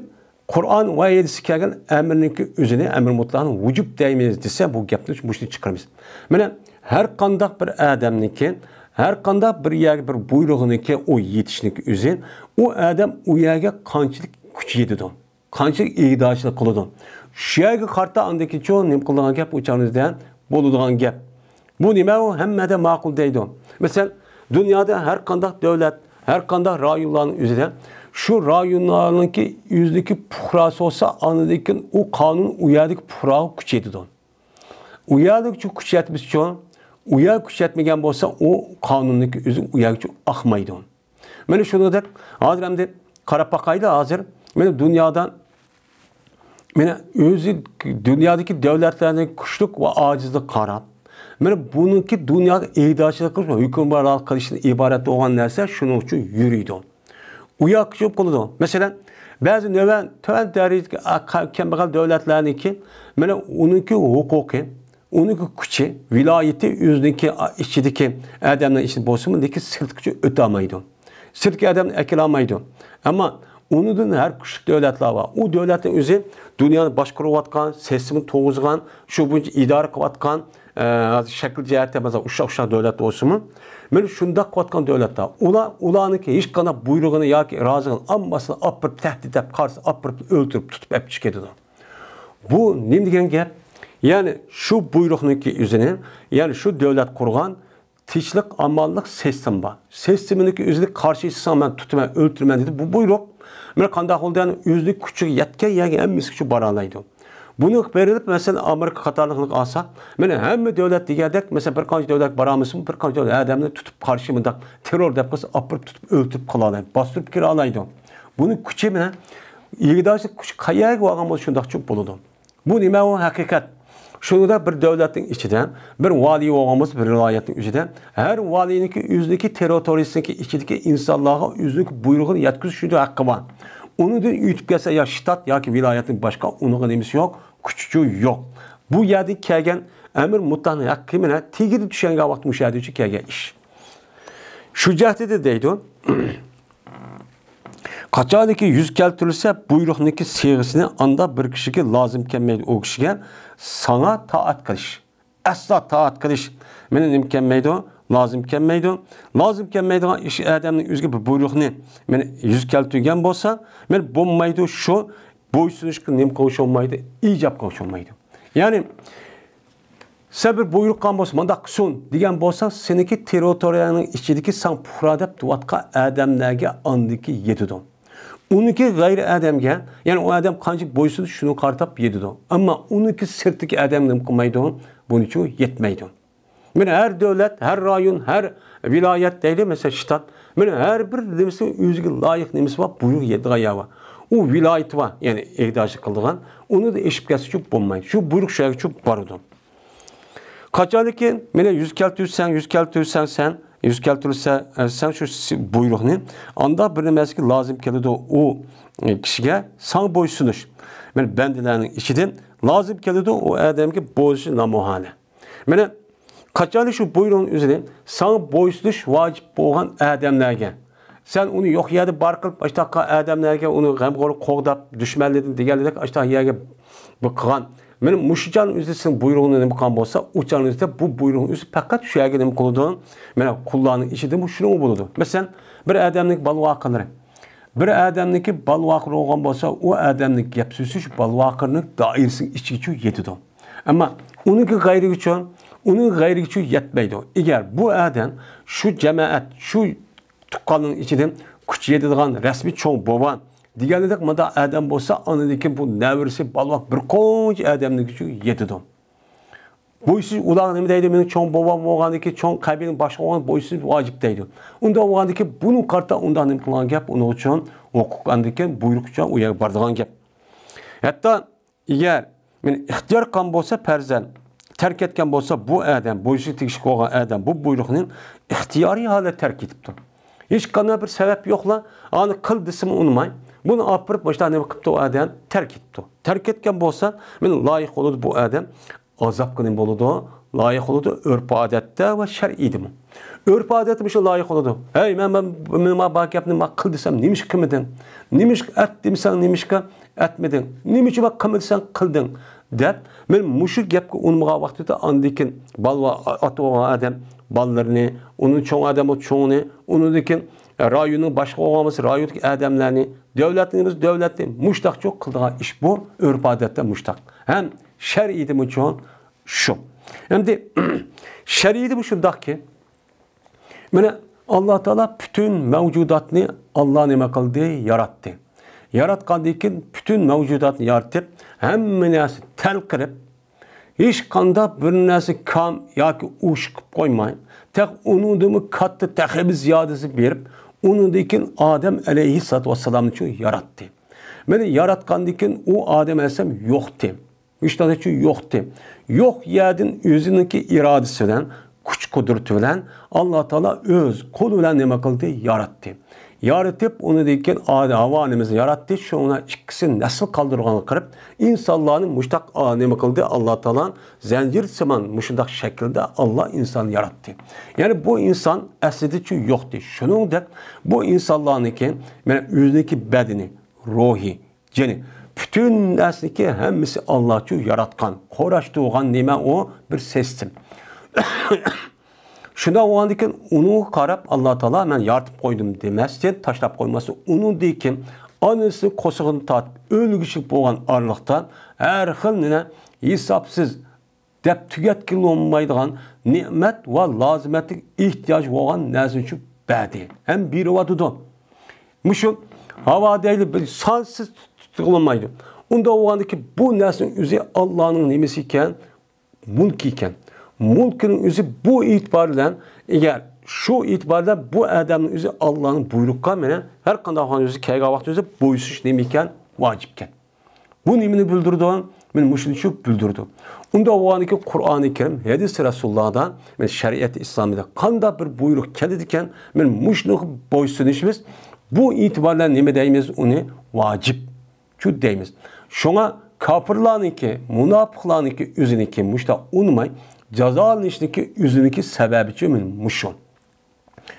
قۇرئان ۋە ھەدىستە كەلگەن ئەمرنىڭكى ئۆزىنى، ئەمر مۇتلەقنى ۋۇجۇب دەيمىز دېسە، بۇ گەپنى مۇشۇنى چىقىرىمىز. مانا ھەر قانداق بىر ئادەمنىڭكى، ھەر قانداق بىر يەرگە بىر بۇيرۇغىنىڭكى ئۇ يېتىشنىڭكى ئۆزى، ئۇ ئادەم ئۇ يەرگە قانچىلىك كۈچ يېتىدۇ؟ قانچىلىك ئىگىدارچىلىق قىلىدۇ؟ شۇ يەرگە قارىتا ئاندىن كېيىن چوڭ نېمە قىلىدىغان گەپ، ئۇ چاغدا بولىدىغان گەپ. بۇ نېمە ئۇ؟ ھەممە ئادەم ماقۇل دەيدۇ. مەسىلەن، دۇنيادا ھەر قانداق دۆلەت، ھەر قانداق رايونلارنىڭ ئۆزىدە شۇ رايونلارنىڭكى ئۆزىدىكى پۇقراسى بولسا، ئاندىن كېيىن ئۇ قانۇن ئۇ يەردىكى پۇقراغا كۈچ يېتىدۇ. ئۇ يەردىكى كۈچ يەتمىسىچۇ، ئۇ يەر كۈچ يەتمىگەن بولسا، ئۇ قانۇننىڭكى ئۆزى ئۇ يەرگىچۇ ئاقمايدۇ. مانا شۇنىڭدەك، ھازىر ئەمدى قاراپ باقايلى، ھازىر مانا دۇنيادا، مانا ئۆزى دۇنيادىكى دۆلەتلەرنىڭ كۈچلۈك ۋە ئاجىزلىقىغا قاراپ، مانا بۇنىڭكى دۇنياغا ئىگىدارچىلىق قىلىش ۋە ھۆكۈمرانلىق قىلىشتىن ئىبارەت بولغان نەرسە شۇنىڭ ئۈچۈن يۈرىدۇ. ئۇ ياققا چوپ قىلىدۇ. مەسىلەن، بەزى نۆۋەت تۆۋەن دەرىجىدىكى ئا-، قا-، كەمبەغەل دۆلەتلەرنىڭكى، مانا ئۇنىڭكى ھوقۇقى، ئۇنىڭكى كۈچى، ۋىلايىتى ئۆزىنىڭكى ئا-، ئىچىدىكى ئادەمنىڭ ئىچىدە بولسىمۇ، لېكىن سىرتقىچە ئۆتەلمەيدۇ. سىرتقى ئادەمنى ئەكېلەلمەيدۇ. ئەمما ئۇنىڭدىن ھەر كۈچلۈك دۆلەتلەر بار. ئۇ دۆلەتنىڭ ئۆزى دۇنيانى باشقۇرۇۋاتقان، سىستېما تۇرغۇزغان، شۇ بويىچە ئىدارە قىلىۋاتقان، ئە، شەكىل جەھەتتە مەسىلەن ئوخشاش، ئوخشاش دۆلەت بولسىمۇ، مانا شۇنداق قىلىۋاتقان دۆلەتلەر. ئۇلار، ئۇلارنىڭكى ھېچقانداق بۇيرۇقىنى ياكى رازىلىقىنى ئالماستىن ئاپىرىپ تەھدىت دەپ قارىسا ئاپىرىپ ئۆلتۈرۈپ تۇتۇپ ئەپ چىقىدۇ. بۇ نېمە دېگەن گەپ؟ يەنى شۇ بۇيرۇقنىڭكى ئۆزىنى، يەنى شۇ دۆلەت قۇرغان تىنچلىق، ئامانلىق سىستېما بار. سىستېمىنىڭكى ئۆزىنى قارشى چىقساڭ مەن تۇتىمەن، ئۆلتۈرىمەن دېدى. بۇ بۇيرۇق مانا قانداق بولدى؟ يەنى ئۆزىنىڭ كۈچىگە يەتكەن يەرگە ھەممىسى شۇ بارالايدۇ. بۇنى بېرىلىپ، مەسىلەن، ئامېرىكا قاتارلىقلارنى ئالساق، مانا ھەممە دۆلەت دېگەندەك، مەسىلەن، بىر قانچە دۆلەت بارالمىسىمۇ، بىر قانچە دۆلەت ئادەمنى تۇتۇپ قارشى مۇنداق تېررور دەپ قىلسا، ئاپىرىپ تۇتۇپ ئۆلتۈرۈپ قىلالايدۇ، باستۇرۇپ كىرەلەيدۇ. بۇنىڭ كۈچى مانا ئىگىدارچىلىق كۈچى قەيەرگە بارغان بولسا شۇنداق چوپ بولىدۇ. بۇ نېمە ئۇ ھەقىقەت؟ شۇنىڭدا بىر دۆلەتنىڭ ئىچىدە بىر ۋالىي بولغان بولسا، بىر ۋىلايەتنىڭ ئۆزىدە ھەر ۋالىينىڭكى ئۆزىنىڭكى تېررىتورىيىسىنىڭكى ئىچىدىكى ئىنسانلارغا ئۆزىنىڭكى بۇيرۇقىنى يەتكۈزۈش ھەققى بار. ئۇنىڭدىن ئۆتۈپ كەتسە يا شتات ياكى ۋىلايەتنىڭ باشقا ئۇنىڭغا نېمىسى يوق، كۈچىچۇ يوق. بۇ يەردىن كەلگەن ئەمىر مۇتلەقنىڭ ھەققى مانا تېگىدە چۈشەنگەن ۋاقىت مۇشۇ يەردىچۇ كەلگەن ئىش. شۇ جەھەتتە دەيدۇ، قاچانكى يۈز كەلتۈرۈلسە، بۇيرۇقنىڭكى سىيغىسىنى ئاندا بىر كىشىگە لازىم كەلمەيدۇ، ئۇ كىشىگە ساڭا تائەت قىلىش. ئەسلا تائەت قىلىش مانا نېمە كەلمەيدۇ؟ لازىم كەلمەيدۇ. لازىم كەلمەيدىغان ئىش ئادەمنىڭ ئۆزىگە بىر بۇيرۇقنى مانا يۈز كەلتۈرگەن بولسا، مانا بولمايدۇ، شۇ بويسۇنۇشقا نېمە قىلغۇچى بولمايدۇ؟ ئىجاب قىلغۇچى بولمايدۇ. يەنى سەن بىر بۇيرۇق قىلغان بولسا، مانداق قىلسۇن دېگەن بولسا، سېنىڭكى تېررىتورىيەڭنىڭ ئىچىدىكى ساڭا پۇقرا دەپ تۇرۇۋاتقان ئادەملەرگە ئاندىكى يېتىدۇ. ئۇنىڭكى غەيرىي ئادەمگە، يەنى ئۇ ئادەم قانچە بويسۇنسا شۇنىڭغا قارىتاپ يېتىدۇ. ئەمما ئۇنىڭكى سىرتتىكى ئادەم نېمە قىلمايدۇ؟ بۇنىچۇ يەتمەيدۇ. مانا ھەر دۆلەت، ھەر رايون، ھەر ۋىلايەت دەيلى، مەسىلەن، شتات، مانا ھەر بىر نېمىسى ئۆزىگە لايىق نېمىسى بار، بۇيرۇق يەتىدىغان يەر بار. ئۇ ۋىلايىتى بار، يەنى ئىگىدارچىلىق قىلىدىغان، ئۇنى ئېشىپ كەتسىچۇ بولمايدۇ. شۇ بۇيرۇق شۇ يەرگىچۇ بارىدۇ. قاچانكى مانا يۈز كەلتۈرسەڭ، يۈز كەلتۈرسەڭ سەن، يۈز كەلتۈرسەڭ شۇ بۇيرۇقنى، ئاندا بىر نېمىسىگە لازىم كېلىدۇ ئۇ كىشىگە ساڭا بويسۇنۇش. مانا بەندىلەرنىڭ ئىچىدىن لازىم كېلىدۇ ئۇ ئادەمگە بويسۇنۇش نامۇھالە. مانا قاچانكى شۇ بۇيرۇقنىڭ ئۆزىنى ساڭا بويسۇنۇش ۋاجىپ بولغان ئادەملەرگە، سەن ئۇنى يوق يەردە بار قىلىپ، ئاشتاققا ئادەملەرگە ئۇنى غەمخورلۇق قوغداپ، دۈشمەنلىرىدىن دېگەنلىك ئاشتاق يەرگە بىر قىلغان. مانا مۇشۇ چاغنىڭ ئۆزىدە سېنىڭ بۇيرۇقۇڭنى نېمە قىلغان بولسا، ئۇ چاغنىڭ ئۆزىدە بۇ بۇيرۇقنىڭ ئۆزى پەقەت شۇ يەرگە نېمە قىلىدۇ؟ مانا قۇللارنىڭ ئىچىدىمۇ شۇنىڭغا بولىدۇ. مەسىلەن، بىر ئادەمنىڭ بالىۋاقىلىرى، بىر ئادەمنىڭكى بالىۋاقىلىرى بولغان بولسا، ئۇ ئادەمنىڭ گەپ سۆزى شۇ بالىۋاقىلىرىنىڭ دائىرىسىنىڭ ئىچىگىچۇ يېتىدۇ. ئەمما ئۇنىڭكى غەيرىگىچۇ، ئۇنىڭ غەيرىگىچۇ يەتمەيدۇ. ئەگەر بۇ ئادەم شۇ جامائەت، شۇ تۇغقاننىڭ ئىچىدىن كۈچ يېتىدىغان رەسمىي چوڭ بوۋا دېگەندەك مۇنداق ئادەم بولسا، ئاندىن كېيىن بۇ نەۋرىسى بالىلار بىر قانچە ئادەمنىڭكىچۇ يېتىدۇ. بويسۇز ئۇلار نېمە دەيدۇ؟ مېنىڭ چوڭ بوۋام بولغاندىن كېيىن، چوڭ قەبىلىنىڭ باشلىقى بولغان بويسۇز ۋاجىپ دەيدۇ. ئۇنداق بولغاندىن كېيىن بۇنىڭ قارىتا ئۇنداق نېمە قىلغان گەپ؟ ئۇنىڭ ئۈچۈن ھوقۇق ئاندىن كېيىن بۇيرۇق ئۈچۈن ئۇ يەرگە بارىدىغان گەپ. ھەتتا ئەگەر مېنى ئىختىيار قىلغان بولسا پەرزەنت، تەرك ئەتكەن بولسا بۇ ئادەم، بويسۇزغا تېگىشلىك بولغان ئادەم بۇ بۇيرۇقنى ئىختىيارىي ھالەتتە تەرك ئېتىپتۇ. ھېچقانداق بىر سەۋەب يوقلا، ئانى قىل دېسىمۇ ئۇنىماي، بۇنى ئاپىرىپ مۇشۇنداق نېمە قىپتۇ ئادەم، تەرك ئېتىپتۇ. تەرك ئەتكەن بولسا، مېنى لايىق بولىدۇ بۇ ئادەم، ئازابقا نېمە بولىدۇ؟ لايىق بولىدۇ ئۆرپ-ئادەتتە ۋە شەرئىيدىمۇ. ئۆرپ-ئادەتتە مۇشۇ لايىق بولىدۇ. ھەي، مەن، مەن، مەن، مەن بار گەپنى مەن قىل دېسەم، نېمىشقا قىلمىدىڭ؟ نېمىشقا ئەت دېسەڭ، نېمىشقا ئەتمىدىڭ؟ نېمە ئۈچۈن مەن قىلما دېسەڭ، قىلدىڭ؟ دەپ، مەن مۇشۇ گەپكە ئۇنىمىغان ۋاقتىدا ئاندىن كېيىن بالىۋا ئاتا بولغان ئادەم بالىلىرىنى، ئۇنىڭ چوڭ ئادەم بولسا چوڭىنى، ئۇنىڭدىن كېيىن رايوننىڭ باشلىقى بولغان بولسا رايوندىكى ئادەملەرنى، دۆلەتنىڭ بولسا دۆلەتنى مۇشتاقچۇ قىلىدىغان ئىش بۇ، ئۆرپ-ئادەتتە مۇشتاق. ھەم شەرئىيدىمۇ چوڭ شۇ. ئەمدى شەرئىيدىمۇ شۇنداقكى، مانا، ئاللا تائالا پۈتۈن مەۋجۇداتنى ئاللا نېمە قىلدى؟ ياراتتى. ياراتقاندىن كېيىن پۈتۈن مەۋجۇداتنى يارىتىپ، ھەممە نەرسە تەل قىلىپ، ھېچقانداق بىر نەرسە كام ياكى ئۇششۇق قىلىپ قويماي، تېخى ئۇنىڭدىنمۇ كاتتا، تېخىمۇ زىيادىسى بېرىپ، ئۇنىڭدىن كېيىن ئادەم ئەلەيھىسسالاتۇ ۋەسسالامنى شۇ ياراتتى. مانا ياراتقاندىن كېيىن ئۇ ئادەم ئەلەيھىسسالام يوقتى. ھېچ نەرسە يوقتى. يوق يەردىن ئۆزىنىڭكى ئىرادىسى بىلەن، كۈچ-قۇدرىتى بىلەن ئاللا تائالا ئۆز قولى بىلەن نېمە قىلدى؟ ياراتتى. يارىتىپ، ئۇنىڭدىن كېيىن ئادەم ھاۋا ئانىمىزنى ياراتتى. شۇنىڭ ئىككىسى نەسىل قالدۇرغانغا قاراپ، ئىنسانلارنى مۇشتاق، ئا، نېمە قىلدى؟ ئاللا تائالا زەنجىرسىمان مۇشۇنداق شەكىلدە ئاللا ئىنساننى ياراتتى. يەنى بۇ ئىنسان ئەسلىدىچۇ يوقتى. شۇنىڭدەك بۇ ئىنسانلارنىڭكى، مانا، ئۆزىنىڭكى بەدىنى، روھى، جېنى، پۈتۈن نەرسىنىڭكى ھەممىسى ئاللاچۇ ياراتقان، قۇراشتۇرغان نېمە ئۇ؟ بىر سىستېم. شۇنداق بولغاندىن كېيىن ئۇنىڭغا قاراپ ئاللا تائالا مەن يارىتىپ قويدۇم دېمەستىن، تاشلاپ قويماستىن، ئۇنىڭدىن كېيىن ئانىسى قورسىقىدىن تارتىپ ئۆلگۈچىلىك بولغان ئارىلىقتا ھەر خىل نېمە ھېسابسىز دەپ تۈگەتكىلى بولمايدىغان نېمەت ۋە لازىمەتلىك ئېھتىياج بولغان نەرسىنى چۈشۈپ بەردى ھەم بېرىۋاتىدۇ. مۇشۇ ھاۋا دەيلى بىر سانسىز تۇتقىلى بولمايدۇ. ئۇنداق بولغاندىكى بۇ نەرسىنىڭ ئۆزى ئاللانىڭ نېمىسى ئىكەن؟ مۇلكى ئىكەن. مۇلكىنىڭ ئۆزى بۇ ئېتىبار بىلەن، ئەگەر شۇ ئېتىبار بىلەن بۇ ئادەمنىڭ ئۆزى ئاللانىڭ بۇيرۇققا مانا ھەر قانداق ئۆزى كەلگەن ۋاقىت ئۆزى بويسۇنۇش نېمە ئىكەن؟ ۋاجىپ ئىكەن. بۇ نېمىنى بىلدۈرىدۇ؟ مانا مۇشۇنى شۇ بىلدۈرىدۇ. ئۇنداق بولغاندىكىن قۇرئانى كەرىم، ھەدىس رەسۇلۇللادا، مانا شەرىئەت ئىسلامىدا قانداق بىر بۇيرۇق كېلىدىكەن، مانا مۇشۇنىڭغا بويسۇنۇشىمىز، بۇ ئېتىبار بىلەن نېمە دەيمىز؟ ئۇنى ۋاجىپ شۇ دەيمىز. شۇڭا كاپىرلارنىڭكى، مۇناپىقلارنىڭكى ئۆزىنىڭكى مۇشۇنداق ئۇنىماي جازالىنىشنىڭكى ئۆزىنىڭكى سەۋەبىچۇ مانا مۇشۇ.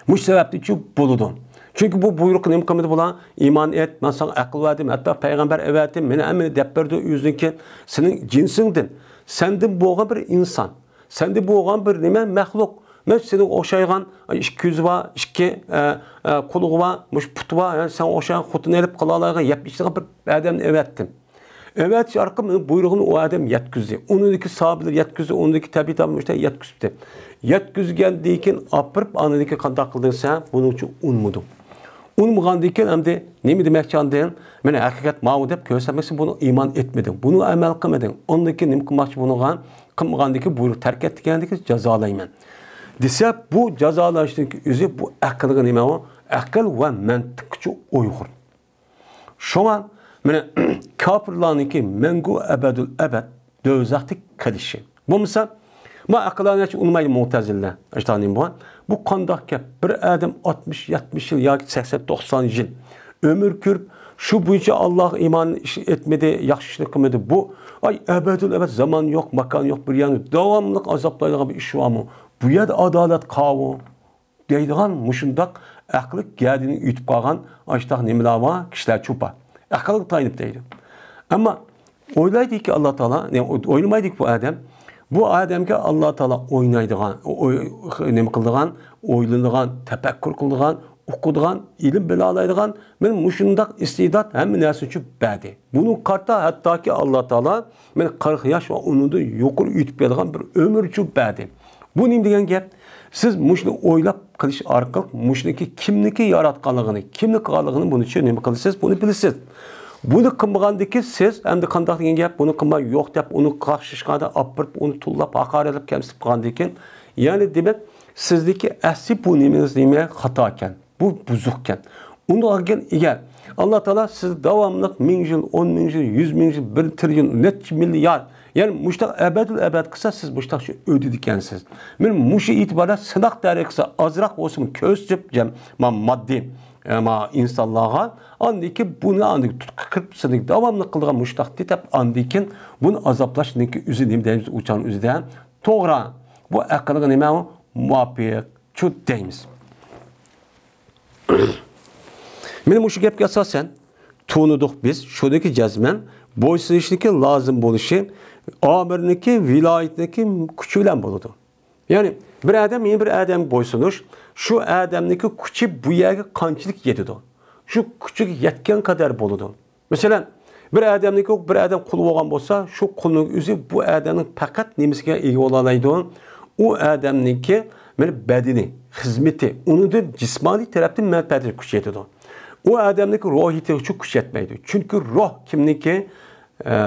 مۇشۇ سەۋەبتىنچۇ بولىدۇ. چۈنكى بۇ بۇيرۇققا نېمە قىلمىدى بۇلار؟ ئىمان ئېيت، مەن ساڭا ئەقىل بەردىم، ھەتتا پەيغەمبەر ئەۋەتتىم، مېنى ھەممىنى دەپ بەردى ئۆزىنىڭكى، سېنىڭ جىنسىڭدىن، سەندىن بولغان بىر ئىنسان، سەندىن بولغان بىر نېمە مەخلۇق. مەن سېنىڭ ئوخشايدىغان ئىككى كۆزى بار، ئىككى، ئە، ئە، قۇلىقى بار، مۇشۇ پۇتى بار، يەنى سەن ئوخشايدىغان خوتۇن ئېلىپ قىلالايدىغان، يەپ ئىچىدىغان بىر ئادەمنى ئەۋەتتىم. ئەۋەتىش ئارقىلىق مېنىڭ بۇيرۇغۇمنى ئۇ ئادەم يەتكۈزدى. ئۇنىڭدىكى سابىلەر يەتكۈزدى، ئۇنىڭدىكى تەبىئىي تابىئىلەر يەتكۈزۈپتۇ. يەتكۈزگەندىن كېيىن ئاپىرىپ، ئاندىن كېيىن قانداق قىلدىڭ سەن؟ بۇنىڭچە ئۇنمىدىڭ. ئۇنمىغاندىن كېيىن ئەمدى نېمە دېمەكچى ئاندىن؟ مانا ھەقىقەت ماۋۇ دەپ كۆرسەتمەكچى، بۇنى ئىمان ئېيتمىدىڭ، بۇنى ئەمەل قىلمىدىڭ. ئاندىن كېيىن نېمە قىلماقچى بۇنىڭغا؟ قىلمىغاندىن كېيىن بۇيرۇق تەرك ئەتكەندىن كېيىن جازالايمەن دېسە، بۇ جازالاشنىڭ ئۆزى بۇ ئەقىلگە نېمە ئۇ؟ ئەقىل ۋە مەنتىققىچە ئۇيغۇر. شۇڭا، مانا، كاپىرلارنىڭكى مەڭگۈ ئەبەدۇل ئەبەد دوزاختا قېلىشى. بولمىسا، ما ئەقىلانىيەتچى ئۇنىمايدۇ مۇتەزىلىلەر. ئىشتانىم بۇ. بۇ قانداق گەپ؟ بىر ئادەم ئاتمىش، يەتمىش يىل ياكى سەكسەن، توقسان يىل ئۆمۈر كۆرۈپ، شۇ بويىچە ئاللاغا ئىمان ئىش ئېتمىدى، ياخشى ئىشنى قىلمىدى. بۇ، ئاي، ئەبەدۇل ئەبەد زامان يوق، ماكان يوق، بىر يەرنى داۋاملىق ئازابلايدىغان بىر ئىش بارمۇ؟ بۇ يەردە ئادالەت قاۋۇ. دەيدىغان مۇشۇنداق ئەقلى گەدىنى ئۆتۈپ قالغان ئاشتاق نېمىلەر بار، كىشىلەر چوپا. ئەقىلگە تايىنىپ دەيدۇ. ئەمما ئويلايدىكى ئاللا تائالا، يەنى ئويلىمايدىكى بۇ ئادەم، بۇ ئادەمگە ئاللا تائالا ئوينايدىغان، ئوي-، نېمە قىلىدىغان، ئويلىنىدىغان، تەپەككۇر قىلىدىغان، ئوقۇيدىغان، ئىلىم بىلالايدىغان، مانا مۇشۇنداق ئىستىدات ھەممە نەرسە ئۈچۈن بەردى. بۇنىڭغا قارىتا ھەتتاكى ئاللا تائالا مانا قىرىق ياش ۋە ئۇنىڭدىن يۇقىرى ئۆتۈپ كېلىدىغان بىر ئۆمۈر ئۈچۈن بەردى. بۇ نېمە دېگەن گەپ؟ سىز مۇشۇنى ئويلاپ قىلىش ئارقىلىق مۇشۇنىڭكى كىمنىڭكى ياراتقانلىقىنى، كىمنىڭ قىلغانلىقىنى بۇنى چۈشىنىپ نېمە قىلىسىز؟ بۇنى بىلىسىز. بۇنى قىلمىغاندىكىن سىز ئەمدى قانداق دېگەن گەپ؟ بۇنى قىلماي يوق دەپ، ئۇنى قاقشاشقاندا ئاپىرىپ، ئۇنى تۇللاپ، ھاقارەتلەپ، كەمسىتىپ قالغاندىكىن، يەنى دېمەك، سىزدىكى ئەسلى بۇ نېمىڭىز نېمە خاتا ئىكەن، بۇ بۇزۇق ئىكەن. ئۇنداق ئىكەن، ئەگەر ئاللا تائالا سىز داۋاملىق مىڭ يىل، ئون مىڭ يىل، يۈز مىڭ يىل، بىر تىرىليون، نەچچە مىليارد، يەنى مۇشتاق ئەبەدۇل ئەبەد قىلسا، سىز مۇشتاق شۇ ئۆتىدىكەنسىز. مانا مۇشۇ ئېتىباردا سىناق تەرىقىسى ئازراق بولسىمۇ كۆرسىتىپ، جەم-، ما-، ماددىي، ئە، ما-، ئىنسانلارغا، ئاندىن كېيىن بۇنى ئاندىن تۇتقا كىرىپ، سىزنى داۋاملىق قىلىدىغان مۇشتاقتى دەپ، ئاندىن كېيىن بۇنى ئازابلاشنىڭكى ئۆزى نېمە دەيمىز، ئۇچان ئۆزىدە توغرا. بۇ ئەقىلگە نېمە؟ مۇۋاپىق. شۇ دەيمىز. مانا مۇشۇ گەپكە ئاساسەن تونۇدۇق بىز، شۇنىڭكى جەزمەن بويسۇنۇشنىڭكى لازىم بولۇشى ئامىرنىڭكى ۋىلايىتىنىڭكى كۈچى بىلەن بولىدۇ. يەنى بىر ئادەم يەنە بىر ئادەمگە بويسۇنۇش، شۇ ئادەمنىڭكى كۈچى بۇ يەرگە قانچىلىك يېتىدۇ، شۇ كۈچىگە يەتكەن قەدەر بولىدۇ. مەسىلەن، بىر ئادەمنىڭكى بىر ئادەم قۇل بولغان بولسا، شۇ قۇلنىڭ ئۆزى بۇ ئادەمنىڭ پەقەت نېمىسىگە ئىگە بولالايدۇ؟ ئۇ ئادەمنىڭكى بىر بەدىنى، خىزمىتى، ئۇنىڭدىن جىسمانىي تەرەپتىن مەنپەئەتى كۈچىيىدۇ. ئۇ ئادەمنىڭكى روھىيىتى شۇ كۈچەتمەيدۇ. چۈنكى روھ كىمنىڭكى؟ ئە،